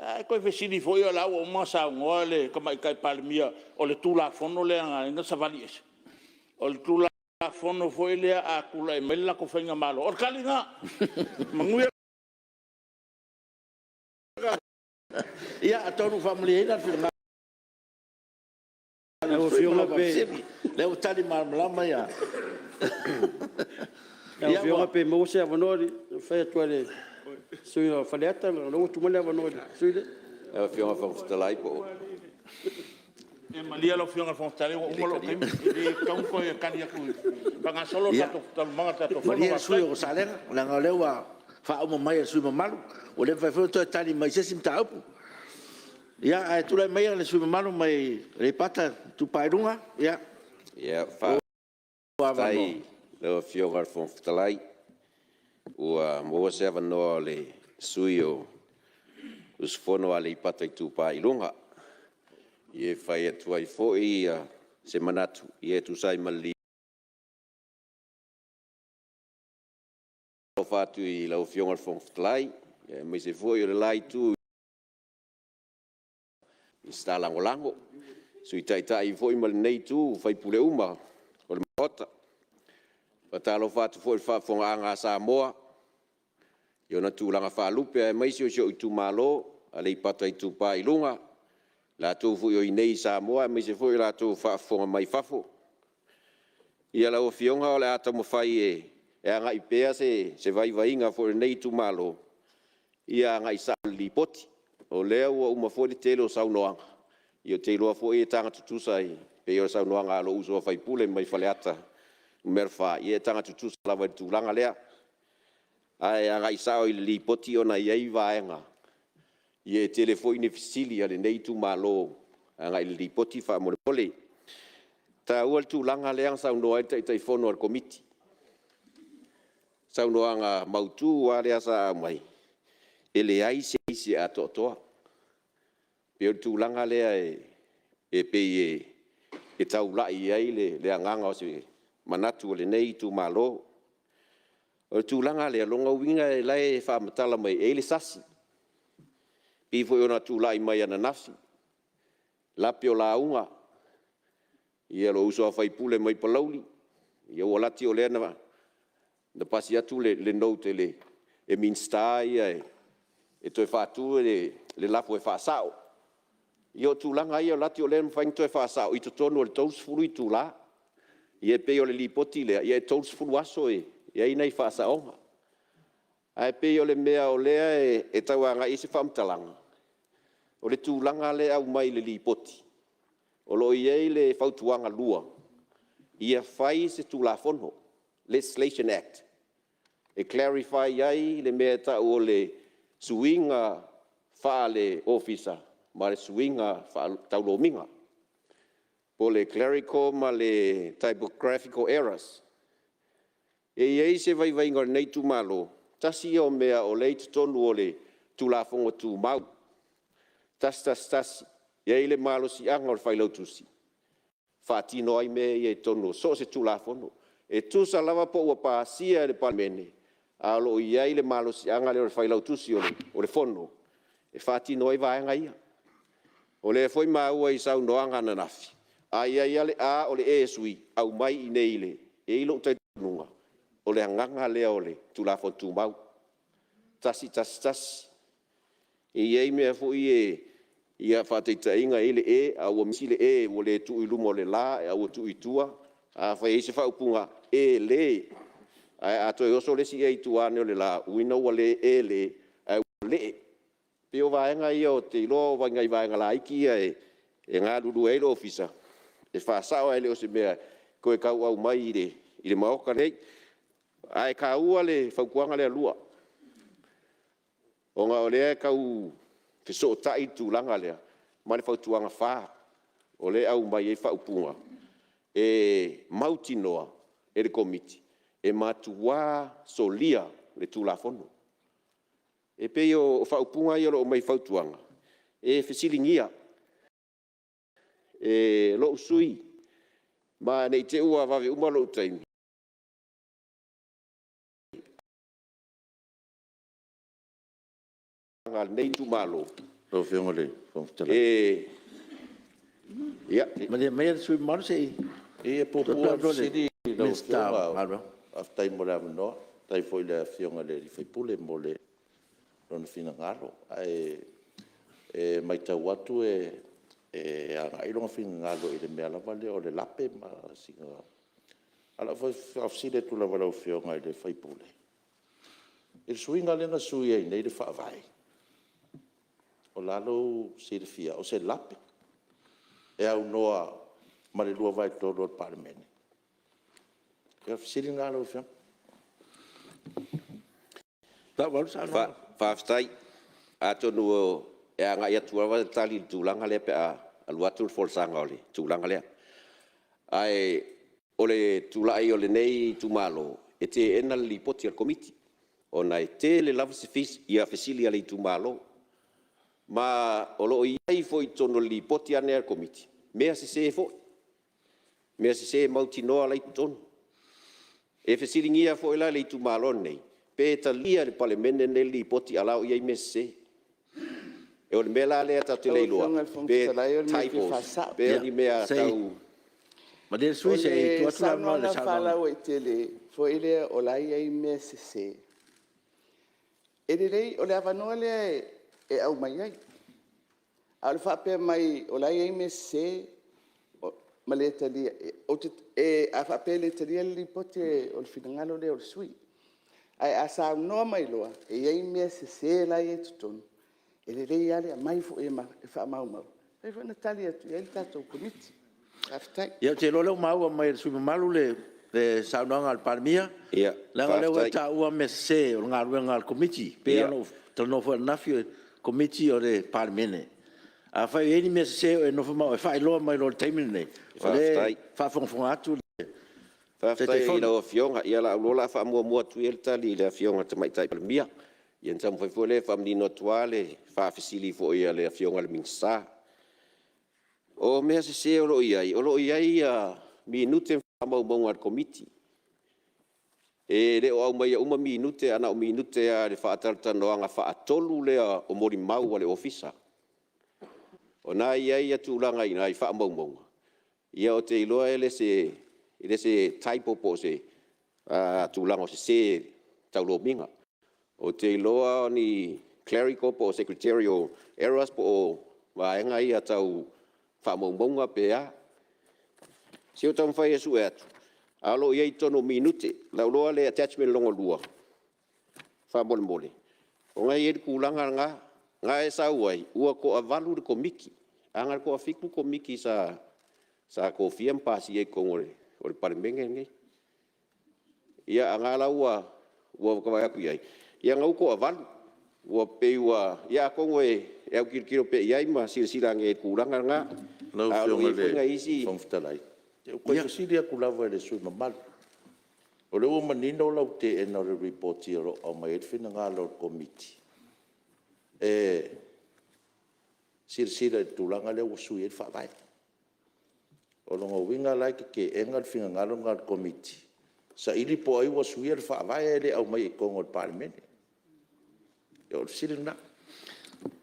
A e toe fesili foi o la e ua uma ona saunoa le Tamaitai Palemia o le Tulafono lea na ala ai ona savali ese? O le Tulafono foi lea a tulai mai le latou faigamalo, o le tali lena. Manuia le… Ia, atonu ua faamalieina le finagalo o le sui usufono mo le lea ua tali malamalama. Lau Afioga pe maua se avanoa o le fai atu a le sui usufono o Faleata, leaga o lea ua tuu mai le avanoa i le sui usufono lea. Lau Afioga i le Fofoga Fetalai po o… Ia malie lau Afioga i le Fofoga Fetalai ua uma lou taimi, e le tatau ona toe tali atu i le faagasolo le tatou taualumaga o le tatou Fono. Malie le sui usufono mo Salega, leaga o lea ua faauma mai e le sui usufono mamalu, ua le mafai foi ona toe tali mai i se isi mataupu. Ia, ae tulai maia le sui usufono mamalu mai Aleipata Itupa i Luga. Lou avanoa. Faafetai i lau Afioga i le Fofoga Fetalai ua maua se avanoa o le sui usufono o Aleipata Itupa i Luga e fai atu ai foi se manatu e tusa ai ma le Lipoti. E faatalofa atu i lau Afioga i le Fofoga Fetalai, aemaise foi o le la Itu i Minisita Lagolago, Sui Taitai foi ma lenei Itu i sui usufono uma o le Maota. E faatalofa atu foi i le faafofogaaga a Samoa i ona tulaga faalupe aemaise o si ou itumalo o Aleipata Itupa i Luga, i latou foi o i inei i Samoa aemaise foi o latou o faafofoga mai fafo. Ia lau Afioga o le a taumafai e agai pea se vaivaiga foi o lenei itumalo ia agai sao i le Lipoti. O lea ua uma foi le tele o saunoaga, ia ou te iloa foi e taga tutusa pei o le saunoaga a lou uso a sui usufono mai Faleata 4, ia e taga tutusa lava i le tulaga lea. Ae agai sao i le Lipoti ona e i ai vaega e tele foi ni fesili a lenei itumalo agai i le Lipoti faamolemole. E taua le tulaga lea na saunoa ai le Taitaifono a le Komiti i le saunoaga mautu lava lea sa aumai, e leai se isi e atoatoa. E pei o le tulaga lea e pei e taulai i ai le agaga o se manatu o lenei itumalo. O le tulaga lea, o lona uiga o la e faamatala mai e i ai le sasi, pei foi ona tulai mai ananafi, lape o lauga, lou uso a sui usufono mai Palauli, ia ua laki o lea na pasi atu le note e Minisita ia e toe faatu le lafo e faasao. Ia o tulaga ia e laki o lea e mafai ona toe faasao i totonu o le 30 itula. Ia e pei o le Lipoti lea, e 30 aso e i ai nai faasaoga. Ae pei o le mea o lea e tau agai i ai se faamatalaga, o le tulaga lea e aumai i le Lipoti, o lo o i ai le Fautuaga 2, ia fai se Tulafono, Legislation Act e clarify ai le mea e tau o le suiga faale-Ofisa ma le suiga tau lomiga, po o le clerical ma le typographical errors. E i ai se vaivaiga o lenei itumalo, tasi ia o mea o lea e i totonu o le Tulafono Tumau 111, e i ai le malosiaga o le Failautusi e faatino ai mea ia i totonu o so o se Tulafono. E tusa lava pe ua pasia e le Palemene, ae o lo o i ai le malosiaga lea o le Failautusi o le Fono e faatino ai vaega ia. O lea foi na maua i saunoaga ananafi, a i ai lava le A o le E e sui, aumai i inei i le… E i ai lou talitonuga, o le agaga lea o le Tulafono Tumau 111. E i ai mea foi ia, ia faataitaiga, e i ai le e ae ua misi le e ua le tuu i luma o le l ae ua tuu i tua. Afai e i ai se faaupuga e le, ae a toe oso le isi e i tua ane o le l, lona uiga ua le e le ae ua lee. E pei o vaega ia ou te iloa o nai vaega laiti ia e galulue ai le Ofisa e faasao, ae le o se mea e toe tau aumai i le Maota lenei. Ae taua le fautuaga lea 2, ona o lea e tau fesootai le tulaga lea ma le fautuaga 4, o lea e aumai ai faaupuga, e mautinoa e le Komiti e matua solia le Tulafono. E pei o faaupuga ia o lo o aumai i fautuaga, e fesiligia e lou sui usufono, ma ne i te i ua vave uma lou taimi. fautuaga a lenei itumalo, Lau Afioga i le Fofoga Fetalai... Ia Malie maia le sui usufono mamalu se i E leai e puupuu lava le fesili i lau Afioga. Faafetai mo le avanoa, faafetai foi i le Afioga i le sui usufono mo lona finagalo. Ae matau atu e agai lona finagalo i le mea lava lea o le lape ma sina… Ae o lau faafesili atu lava i lau Afioga i le sui usufono, i le suiga lea na sui ai nei le Faavae, o le a lou silafia, o se lape e aunoa ma le 2/3 o le Palemene? O le fesili lena lau Afioga. Faafetai. Atonu e agai atu lava le tali i le tulaga lea pe a alu atu le folasaga o le tulaga lea. Ae o le tulai o lenei itumalo e teena le Lipoti a le Komiti, ona e tele lava fesili a le itumalo. Ma o lo o i ai foi i totonu o le Lipoti lava lenei a le Komiti mea sese foi, mea sese mautinoa la e i totonu. E fesiligia foi la e le itumalo lenei, pe talia e le Palemene lenei le Lipoti a o la e i ai mea sese. O le mea la lea tatou te le Lau iloa Afioga i le Fofoga pe Fetalai o le mea e fia typos faasao. pe o ni mea tau… Malie le sui usufono O se i tuu le atu le avanoa i le saunoaga saunoaga. faalauaitele foi lea o la e i ai mea sese, e lelei, o le avanoa lea e aumai ai. A o le faapea mai o la e i ai mea sese ma le talia, a faapea e le talia le Lipoti, o le finagalo lea o le sui usufono. Ae a saunoa mai loa e i ai mea sese la e i ai i totonu, e lelei lava le aumai foi e faamaumau, e mafai foi ona tali atu i ai le tatou Komiti. Faafetai. Ia ou te iloa o lea ua maua mai e le sui usufono mamalu le saunoaga a le Palemia, leaga o lea ua e taua mea sese o le galuega a le Komiti. E pei lava ona ou talanoa foi ananafi, o le Komiti o le Palemene. Afai o i ai ni mea sese o e nofo ma oe, faailoa mai loa i le taimi lenei, o lea e faafogafoga atu le Faafetai Taitaifono. i lau Afioga. Ia o lau iloa o le a faamuamua atu ia le tali i le Afioga i le Tamaitai Palemia, ia ona taumafai foi lea e faamanino atu lava le faafesili foi a le Afioga i le Minisita. O mea sese o lo o i ai, o lo o i ai minute ma faamaumauga a le Komiti. E le o aumaia uma minute, ae na o minute lava o le faatalatalanoaga faatolu lea o molimau a le Ofisa. O lena e i ai tulaga i ina i faamaumauga, ia ou te iloa e le o se typo po o se tulaga o sese tau lomiga. Ou te iloa o ni clerical po o secretarial errors po o vaega ia tau faamaumauga pe a. Se i ou taumafai e sue atu, ae o lo o i ai i totonu o minute. O lau iloa o le attachment lona lua faamolemole, o lena e i ai le tulaga lena. O lena e sau ai, ua toavalu le Komiti, ae na o le toafitu le Komiti sa tofia ma pasia i totonu o le Palemene lenei. Ia a o lena la ua ta vaai atu i ai, ia o lena ua toavalu. Ua pei ua… ia atonu e autilotilo pea i ai ma silasila ane i le tulaga lena. Lau Ae o lo o Afioga i i ai foi le nai isi… Fofoga Fetalai, ou te toe fesili atu lava i le sui usufono mamalu, o lea ua manino lau teena o le Lipoti o lo o aumai ai le finagalo o le Komiti e silasila i le tulaga lea ua sui ai le Faavae. O lona uiga la e te teena le finagalo lena o le Komiti, saili po o ai ua suia le Faavae ae le aumaia i totonu o le Palemene. O le fesili lena.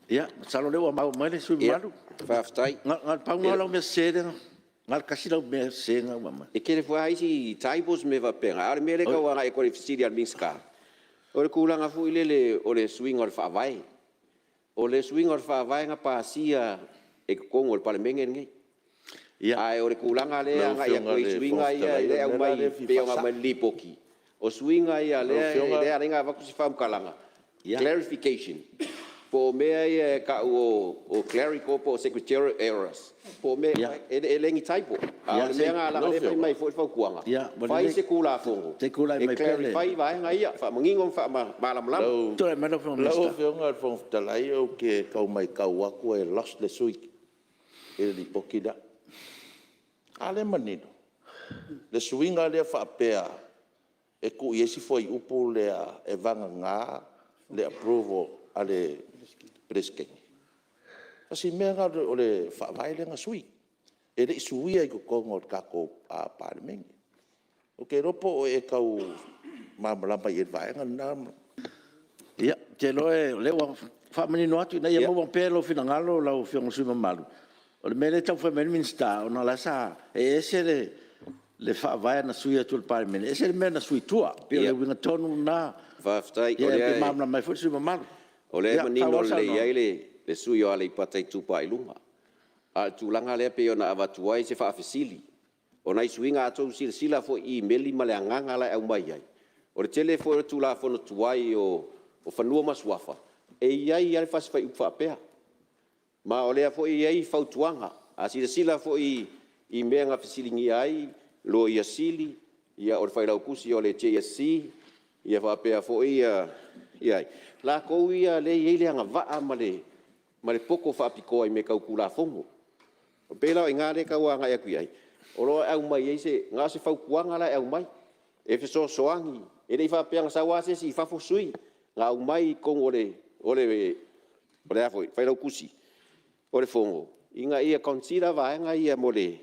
Ia, masalo o lea ua maua mai le sui usufono mamalu. Faafetai. Na o le pau lena o lau mea sese lea na… na o le tasi lau mea sese lena ua aumai? E tele foi lava isi typos ma mea faapena, a o le mea lea e tau agai atu ai i le fesili a le Minisita, o le tulaga foi lele o le suiga o le Faavae. O le suiga o le Faavae na pasia i totonu o le Palemene lenei. Ae o le tulaga lea e agai atu ai i suiga ia Lau Afioga i le Fofoga Fetalai, o le e mea la aumai lea e fia pei ona faasao. aumai i le Lipoti, o suiga ia lea e ala ai ona avatu se faamatalaga, clarification, po o mea ia e tau o clerical po o secretarial errors, po o mea e le o ni typo. A o le mea lena leaga o lea e fai mai foi le fautuaga, fai se Tulafono Se i tulai e mai pea le clarify ai vaega ia, faamanino ma faamalamalama. Lau Afioga i le Fofoga Fetalai ou te tau matau atu e lost le sui usufono i le Lipoti lea. A lea e manino le suiga lea faapea e tuu i ai si fuaiupu lea e vagana le approval a le Peresetene. O si mea lena o le Faavae lea na sui, e le i suia i totonu o le tatou Palemene. Ou te iloa po o e tau malamalama i ai i le vaega lena. Ia, ou te iloa o lea ua faamanino atu ina ia maua pea i lou finagalo lau Afioga i le sui usufono mamalu, o le mea lea e taumafai mai ai le Minisita, ona o la e sa… e ese le Faavae na sui atu e le Palemene, ese le mea na sui i tua. E pei o le uiga tonu lena, ia malamalama ai foi le sui usufono mamalu. O lea e manino lelei i ai le sui usufono o Aleipata Itupa i Luga. A o le tulaga lea pei ona avatu ai se faafesili, o nai suiga a outou silasila foi i imeli ma le agaga la e aumai ai, o le tele foi o Tulafono tuai o Fanua ma Suafa, e i ai lava le fasi fuaiupu faapea. Ma o lea foi e i ai fautuaga. A silasila foi i mea na fesiligia ai Loia Sili, o le Failautusi o le JSC ia faapea foi ia ai? Latou ia lea e i ai le agavaa ma le poto faapitoa i mea tau Tulafono. E pei la o i ina lea e tau agai atu i ai, o lo o aumai ai se… na o se fautuaga la e aumai e fesoasoani, e le i faapea na sau lava se isi i fafo sui. Na aumai i totonu o le Failautusi o le Fono ina ia consider vaega ia mo le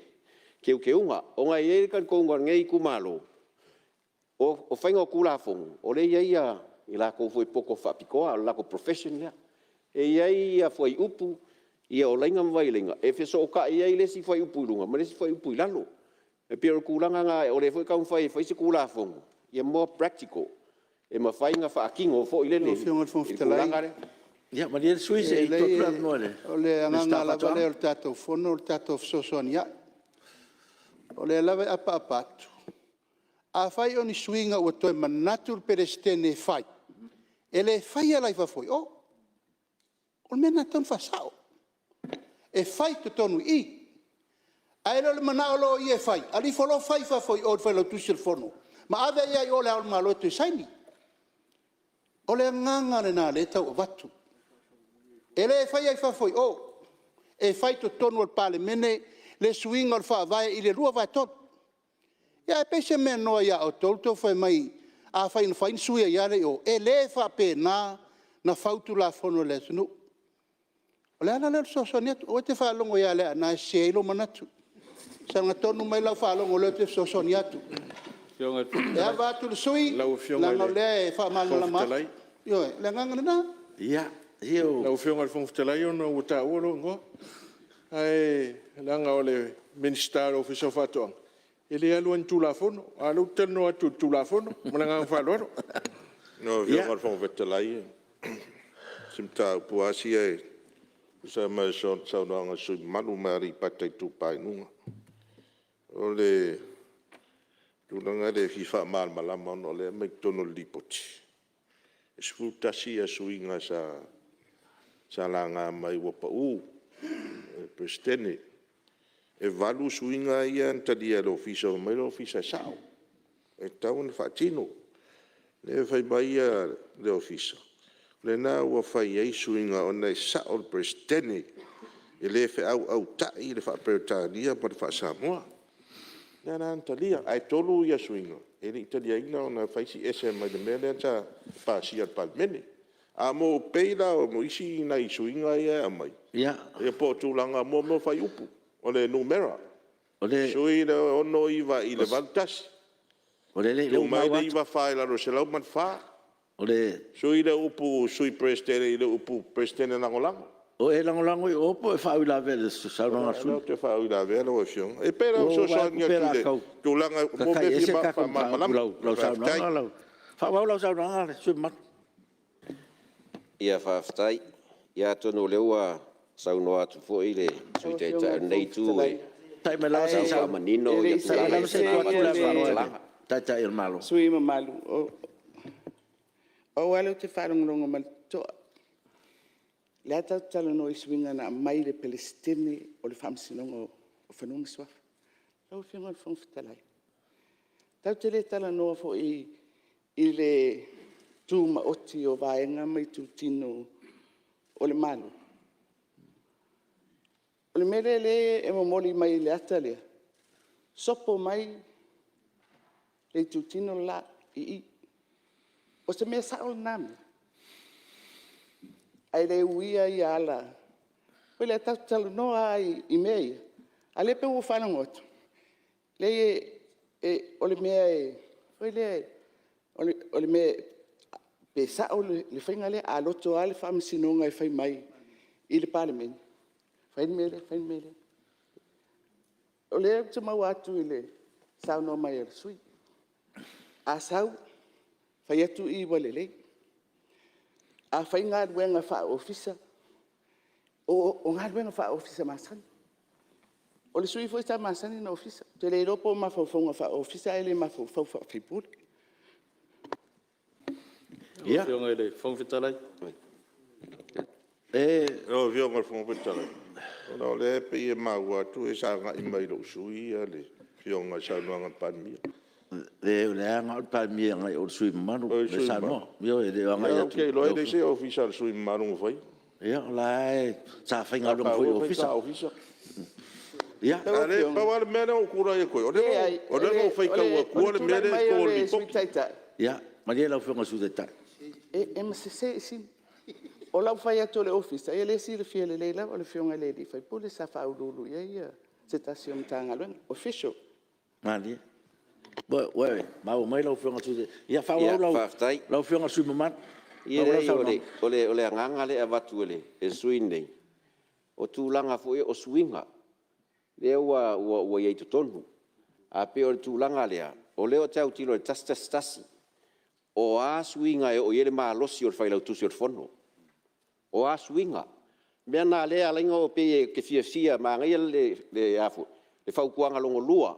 teuteuga. Ona e i ai le talitonuga o lenei itumalo, o le faiga o Tulafono, o lea e i ai i latou foi e poto faapitoa, o le latou profession lea. E i ai fuaiupu, o laina ma vailaina e fesootai ai le isi fuaiupu i luga ma le isi fuaiupu i lalo. E pei o le tulaga lena o lea foi e taumafai e fai se Tulafono ia more practical, e mafai ona faatino foi lele i Lau Afioga i le le Fofoga Fetalai, tulaga lea. Ia malie le sui usufono se i tuu atu le avanoa i le O le Minisita agaga o lava Faatoaga. lea o le tatou Fono o le tatou fesoasoania'i. O lea lava e apaapa atu, afai o ni suiga ua toe manatu le Peresetene e fai, e le faia la i fafo i o. O le mea lena e tatau ona faasao, e fai i totonu i i. Ae le o le manao loa o ia e fai, alu ifo loa fai i fafo i o i le Failautusi o le Fono ma ave ai i o i Le Ao o le Malo e toe saini. O le agaga lena o lea e tau avatu. E le faia i fafo i o, e fai i totonu o le Palemene le suiga o le Faavae i le 2/3. Ia ae pei se mea noa ia outou le tou fai mai afai na fai na sui ai lava lea i o. E le faapena ona fau Tulafono a le atunuu. O le ala lea o le fesoasoani atu. Aua e te faalogo ia Leaana e sese ai lou manatu. Saga tonu mai lau faalogo o lea ou te fesoasoani atu. E ava atu i le sui usufono, leaga o lea e faamalamalama atu. Ioe, o le agaga lena. Lau Afioga i le Fofoga Fetalai ona ua taua lou igoa, ae leaga o le Minisita o le Ofisa o Faatoaga, e le alu lava i ni Tulafono, a o lea ou te talanoa atu i le Tulafono. Ma le agaga faaaloalo. Lau Afioga i le Fofoga Fetalai, o si mataupu lava sia e tusa ma le saunoaga a le sui usufono mamalu mai Aleipata Itupa i Luga. O le tulaga lea e fia faamalamalama ona o lea e aumai totonu o le Lipoti, e 11 suiga sa laga mai ua pau i le Peresetene. E 8 suiga ia na talia e le Ofisa fai mai le Ofisa e sao, e tatau ona faatino. Lea e fai mai le Ofisa, o lena ua fai ai suiga ona e sao le Peresetene, e le feauautai le faa-Peretania ma le faa-Samoa. O lea la na talia, ae 3 suiga e le i taliaina ona e fai si ese mai le mea lea sa pasia e le Palemene. Ae pei la o isi nai suiga ia e aumai, ia po o tulaga mo mea o fuaiupu, o le numera, sui le 69 i le 81, tuu mai le 94 i lalo i le 104, sui le upu Sui Peresetene i le upu Peresetene Lagolago. O e lagolago i o po o e faauilavea i le saunoaga a le sui usufono? O lea ou te faauilavea lau Afioga. E pei la o le fesoasoani atu i le tulaga mo mea e fia faamalamalama. Faaauau lau saunoaga le sui usufono mamalu. Faafetai. Ia atonu o lea ua saunoa atu foi le Sui Taitai o lenei Itu e tau faamanino Ae le i see ese le sui usufono mamalu, o au lava lea ou te faalogologo ma le totoa, o lea tatou te talanoa i suiga na aumai i le Peresetene o le Faamasinoga o Fanua ma Suafa. Lau Afioga i le Fofoga Fetalai, tatou te le talanoa foi i le tumaoti o Vaega ma itutino o le Malo? O le mea lea o lea e momoli mai i le ata lea, sopo mai le itutino le la i i. O se mea sao lena mea? Ae le uia ia ala foi lea, tatou te talanoa lava i mea ia, a o lea e pei ua ou faalogo atu, leai o le mea foi lea o le mea Pe sao le faiga lea? A loto lava le Faamasinoga e fai mai i le Palemene, fai le mea lea, fai le mea lea. O lea ou te maua atu i le saunoa mai a le sui usufono, a sau, fai atu i ua lelei. A fai galuega faa-Ofisa, o galuega faa-Ofisa masani. O le sui usufono foi sa masani ona ofisa. Ou te le iloa po o mafaufauga faa-Ofisa ae le mafaufau faa-sui usufono. Lau Afioga i le Fofoga Fetalai… Lau Afioga i le Fofoga Fetalai, ona o lea e pei e maua atu e agai mai i lou sui usufono le Afioga i le saunoaga a le Palemia. Leai o lea e agai le Palemia i le sui usufono mamalu lea e saunoa. Ioe, e le o agai Ou atu te i iloa e lau leai se Ofisa o le sui usufono mamalu na faia. Ia, o la e sa faigaluega foi i le Ofisa. Ia, A o lea e pau lava le mea lea na ou tulai atu ai, o lea na ou faitau atua le O le mea tulai lea mai i o totonu o le le Sui Lipoti. Taitai, malie lau Afioga i le Sui Taitai. e sese i. O lau fai atu o le Ofisa, ia o lea e silafia lelei lava, o le Afioga i le sui usufono sa faauluulu i ai se tasi o Matagaluega, official. Malie, ua maua mai lau Afioga i le Sui Taitai. Ia faaauau lau Afioga i le sui usufono mamalu. Ia leai o le agaga lea e avatu e le sui usufono lenei, o tulaga foi ia o suiga lea ua i ai i totonu. Ae pei o le tulaga lea, o lea ou te autilo i le 111, o a suiga e oo i ai le malosi o le Failautusi o le Fono. O a suiga. O le mea lena o lea e ala ai ona pei ou te fiafia, manaia le fautuaga lona 2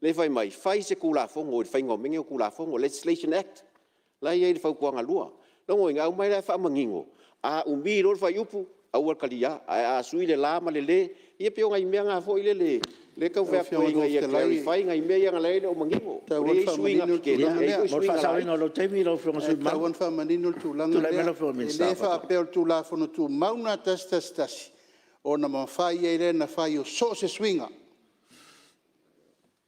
lea e fai mai, fai se Tulafono i le faiga o mea nei o Tulafono, Legislation Act la e i ai i le fautuaga 2. O lona uiga e aumai la e faamanino, a umi loa le fuaiupu, aua le talia, ae a sui le la ma le le, ia pei o nai mea na foi lele lea e tau fai atu ina ia clarify nai mea ia leaga o lea e le o manino. E tatau O lea e i ai suiga tetele ae i ai foi Mo le suiga laiti. faasaoina o lou taimi lau Afioga i le sui E tatau usufono lava ona faamanino le tulaga mamalu. Tulai mai lea. lau Afioga i le E Minisita le o Faatoaga. faapea o le Tulafono Tumau lena 111, ona mafai ai lea ona fai o so o se suiga,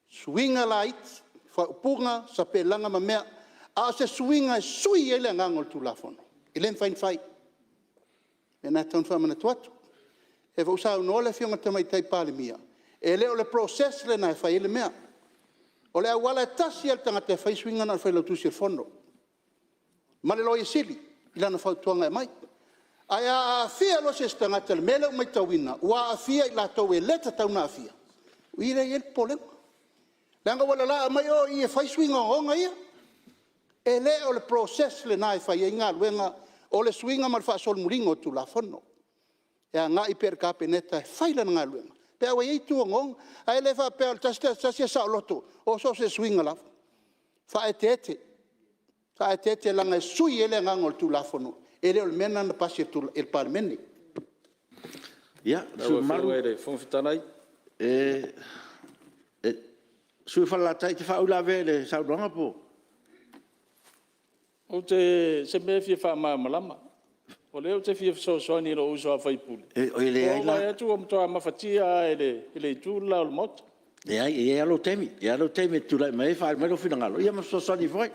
suiga laiti, faaupuga, sapelaga ma mea. A o se suiga e sui ai le agaga o le Tulafono, e le mafai ona fai. O le mea lena e tatau ona faamanatu atu. O lea foi ua saunoa le Afioga i le Tamaitai Palemia, e le o le process lena e fai ai le mea. O le auala e tasi lava i le tagata e fai ai suiga na o le Failautusi o le Fono ma le Loia Sili i lana fautuaga e aumai. Ae a aafia loa se isi tagata i le mea lea ua matauina ua aafia i latou e le tatau ona aafia, o i lea e i ai le popolega. Leaga ua lalaa mai o i e fai suiga ogaoga ia. E le o le process lena e fai ai galuega o le suiga ma le faasolomuliga o Tulafono. E agai pea i le Kapeneta e fai lana galuega pe a ua i ai itu ogaoga. Ae le faapea o le 111 e saoloto o so o se suiga lava. Faaeteete, faaeteete leaga e sui ai le agaga o le Tulafono, e le o le mea lena na pasi e le Palemene. Ia, le sui Lau usufono mamalu Afioga i le Fofoga Fetalai… le sui usufono mo Falelatai, e te faauilavea i le saunoaga po o… O se mea e fia faamalamalama. O lea ou te fia fesoasoani i lou uso a sui usufono, E ua leai ou la, vaai atu ua matua mafatia lava i le itu le la o le Maota. Leai, e i ai lava lou taimi, e i ai lava lou taimi e te tulai mai ai faaali mai lou finagalo ia ma fesoasoani foi.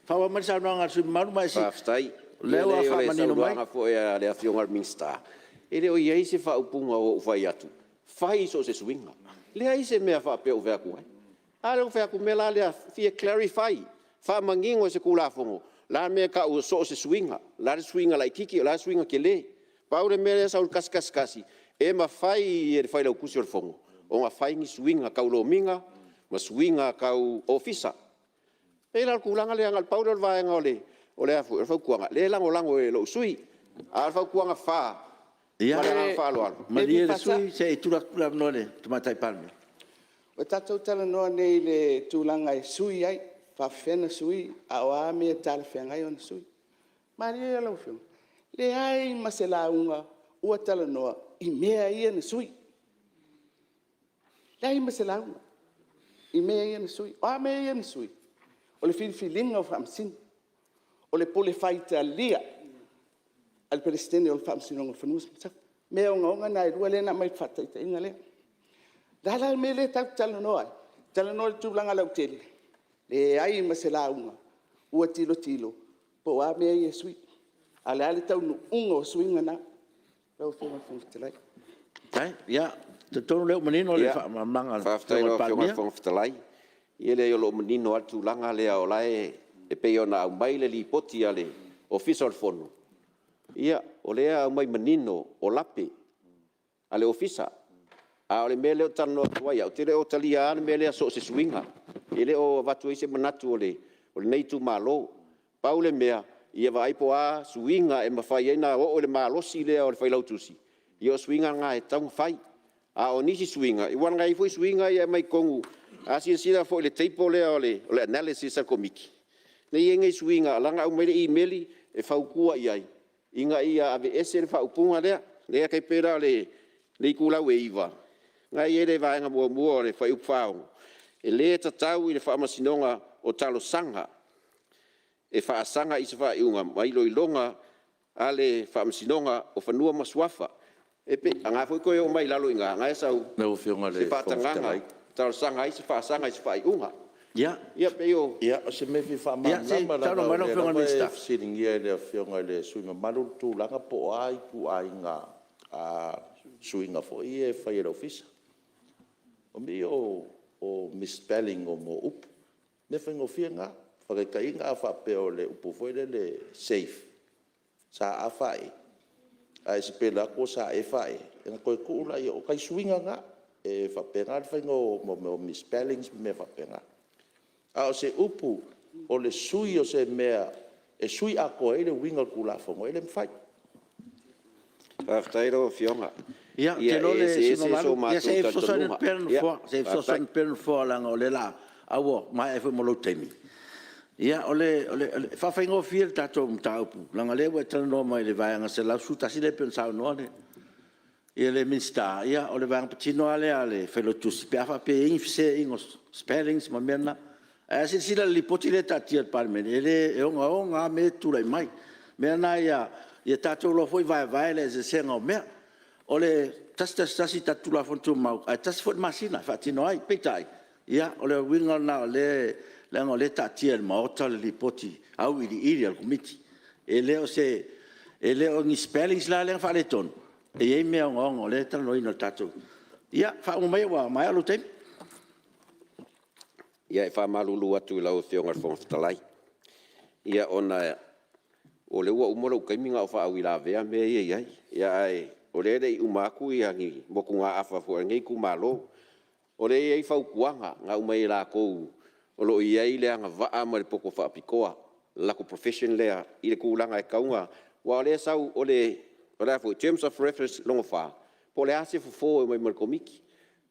Faaauau mai le saunoaga a le sui usufono mamalu. Faafetai. O lea ua Leai o le faamanino mai. saunoaga foi a le Afioga i le Minisita, e le o i ai se faaupuga ua ou fai atu, fai so o se suiga. Leai se mea faapea ua ou fai atu ai. A lea ou te fai atu o le mea la lea e fia clarify, faamanino i se Tulafono, o le a le mea e tau o so o se suiga? O le a le suiga laitiiti, o le a le suiga tele? Pau le mea lea e sau i le 111, e mafai e le Failautusi o le Fono ona fai ni suiga tau lomiga ma suiga tau Ofisa. E pei la o le tulaga lea na o le pau lea o le vaega o le fautuaga lea e lagolago e lou sui usufono. A o le fautuaga 4 ma le agaga faaaloalo… Ia, malie le sui usufono se i tuu atu le avanoa i le Tamaitai Palemia. Ua tatou talanoa nei i le tulaga e sui ai, e faapefea ona sui a o a mea e talafeagai ona sui. Malie lau Afioga, leai ma se lauga ua talanoa i mea ia na sui, leai ma se lauga i mea ia na sui. O a mea ia na sui? O le filifiliga o Faamasino, o le pule faitalia a le Peresetene o le Faamasinoga o Fanua ma Suafa. O mea ogaoga na e lua lea na aumai i le faataitaiga lea. O le a la le mea lea tatou te talanoa ai? Talanoa i le tulaga lautele? Leai ma se lauga ua tilotilo po o a mea ia e sui, a o le a le taunuuga o suiga na lau Afioga i le Fofoga Fetalai. Faafetai. Ia, ou te talitonu o lea ua manino le faamalamalamaga a le Faafetai Afioga i i le lau Afioga i le Palemia. Fofoga Fetalai. Ia leai o lo o manino lava le tulaga lea o la e E pei ona aumai le Lipoti a le Ofisa o le Fono, ia o lea e aumai manino o lape a le Ofisa. A o le mea lea ou te talanoa atu ai au, ou te le o taliaina le mea lea so o se suiga. E le o avatu ai se manatu o lenei itumalo. Pau le mea, ia vaai po o a suiga e mafai ai ona oo le malosi lea o le Failautusi, ia o suiga na e tatau ona fai. A o nisi suiga, aua na i ai foi suiga ia e aumai i totonu, a silasila foi i le table lea o le analysis a le Komiti, lea e i ai nai suiga la e na aumai le imeli e fautua i ai ina ia aveese le faaupuga lea. Lea e tai pei la o le itulau e 9, na e i ai le vaega muamua o le fuaiupu 46, e le tatau i le Faamasinoga o Talosaga e faasaga i se faaiuga ma iloiloga a le Faamasinoga o Fanua ma Suafa. O lena foi e toe oo mai lalo i ina, o lena e sau, Lau Afioga i se le Fofoga faatagaga Fetalai… e talosaga ai se faasaga i se faaiuga. Ia, Ia pei o… Ia, o se mea e fia se i faamalamalama saunoa leaga mai o lau lea Afioga i le lava Minisita. e fesiligia e le Afioga i le sui usufono mamalu le tulaga po o a ituaiga suiga foi ia e fai e le Ofisa. O mea ia o misspelling o upu, o mea faigofie na. Faataitaiga a faapea o le upu foi lele safe, s-a-f-e, ae e sipela atu ua s-e-f-e, ona toe tuu lea, o nai suiga na. E faapena le faiga o mea o misspellings ma mea faapena. A o se upu o le sui o se mea e sui atoa ai le uiga o le Tulafono, e le mafai. Faafetai lau Afioga. Ia, ou Ia te iloa e le sui eseese usufono so mamalu, ia matou se i fesoasoani talitonuga. atu pea le Nofoa, se i fesoasoani atu pea le Nofoa leaga o lea o le a… ae ua maea ai foi ma lou taimi. Ia, e faafaigofie le tatou mataupu, leaga o lea ua e talanoa mai i le Vaega 111 lea pei ona saunoa le Minisita, ia o le vaega patino lava lea a le Failautusi pe a faapea e i ai ni feseaiga o spellings ma mea na. Ae a silasila i le Lipoti lea e taatia i le Palemene, e ogaoga lava mea ia e tulai mai. O le mea lena ia tatou iloa foi vaevae le eseesega o mea. O le 111 i le tatou Tulafono Tumau, ae tasi foi le masina e faatino ai. Peitai, o le uiga lena leaga o lea e taatia i le Maota le Lipoti auiliili a le Komiti. E le o ni spellings la lea na faaletonu, e i ai mea ogaoga o lea e talanoaina i le tatou… Ia faauma maia ua maea lou taimi. Ia e faamalulu atu i lau Afioga i le Fofoga Fetalai, ona o lea ua uma lou taimi na o faauilavea mea ia e i ai. Ae o lea e le i uma atu ni motugaafa foi a lenei itumalo. O lea e i ai fautuaga na aumai e latou o lo o i ai le agavaa ma le poto faapitoa, le latou profession lea i le tulaga e tatau ona… Aua o lea e sau o le terms of reference lona 4, po o le a se fofo e omai ma le Komiti.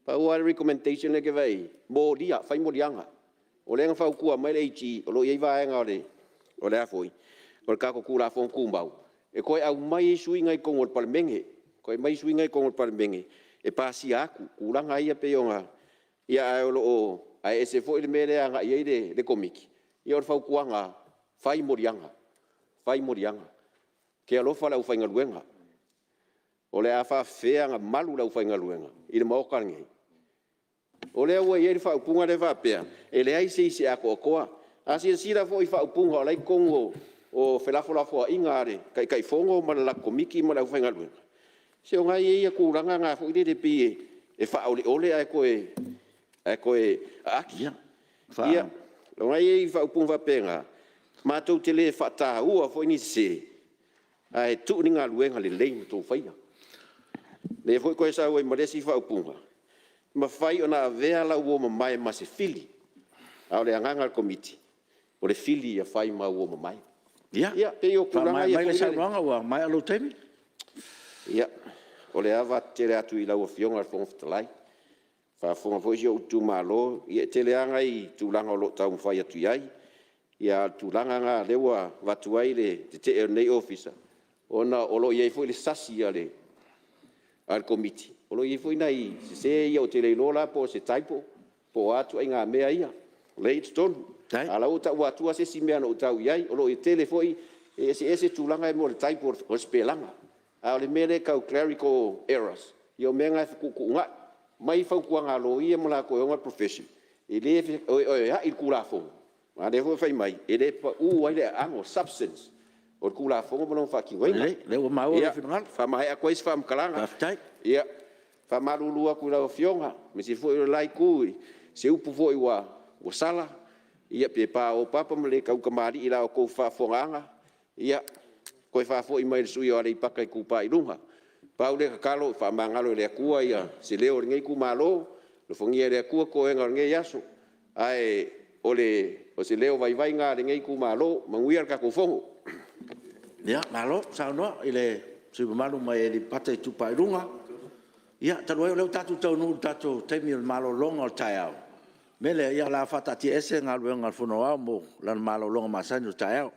Pau lava le recommendation lea ou te vaai i ai, molia, fai moliaga. O lea na fautua mai le AG, o lo o i ai vaega o le tatou Tulafono Tumau e toe aumai ai suiga i totonu o le Palemene, toe aumai suiga ia i totonu o le Palemene e pasia atu, tulaga ia pei ona… Ae ese foi le mea lea e agai i ai le Komiti. Ia o le fautuaga lava, fai moliaga, fai moliaga. Ou te alofa i le aufaigaluega, o le a faapefea ona malu le aufaigaluega i le Maota lenei? O lea ua i ai le faaupuga lea faapea, e leai se isi e atoatoa. A silasila foi i faaupuga o la e i totonu o felafolafoaiga a le Taitaifono ma le latou Komiti ma le aufaigaluega, se o lena e i ai tulaga na foi lele pei e faaoleole ae toe aati. Ia, o la e i ai faaupuga faapena, matou te le faataua foi ni sese, ae tuu ni galuega lelei na outou faia. O lea foi e toe sau ai ma le isi faaupuga, e mafai ona avea lau uo mamae ma se fili, a o le agaga o le Komiti, o le fili ia fai ma uo mamae. Ia, Ia pei o tulaga faamaea ia mai le foi lele… saunoaga ua maea lou taimi. Ia, o le ava tele atu i lau Afioga i le Fofoga Fetalai, faafofoga foi si ou itumalo, ia e tele lava nai tulaga o lo o taumafai atu i ai, ae o le tulaga lena o lea ua avatu ai le tetee a lenei Ofisa, ona o lo o i ai foi le sasi a le Komiti, o lo o i ai foi nai sese ia ou te le iloa la po o se typo po o a ituaiga mea ia o lea e i totonu. A o la e ua ou taua atu se isi mea na ou tau i ai. O lo o tele foi, e eseese tulaga ia o le typo o le sipelaga, a o le mea lea e tau clerical errors, ia o mea na e fetuutuunai. Aumai fautuaga a loia ma latou e ona le profession, e feoeoeai le Tulafono, aua o lea foi e fai mai, e le pau ai le aano, substance o le Tulafono ma lona faatinoina. Lelei, o lea ua maua lou finagalo. Ia, faamaea atu ai se faamatalaga. Faafetai. Ia, faamalulu atu i lau Afioga, aemaise foi o le la Itu i se upu foi ua sala, Ia pe paopapa ma le tautamalii i la outou faafofogaaga, ia toe faafoi mai i le sui usufono o Aleipata Itupa i Luga. Pau le tatalo, faamagalo e le Atua se leo o lenei itumalo, alofagia e le Atua toega o lenei aso. Ae o se leo vaivai lena o lenei itumalo. Manuia le tatou Fono. Malo saunoa i le sui usufono mamalu mai Aleipata Itupa i Luga. Ia, talu ai o lea ua tatou taunuu i le tatou taimi o le malologa o le taeao, o le mea lea, o le a faataatiaese Galuega a le Fono Aoao mo lana malologa masani o le taeao.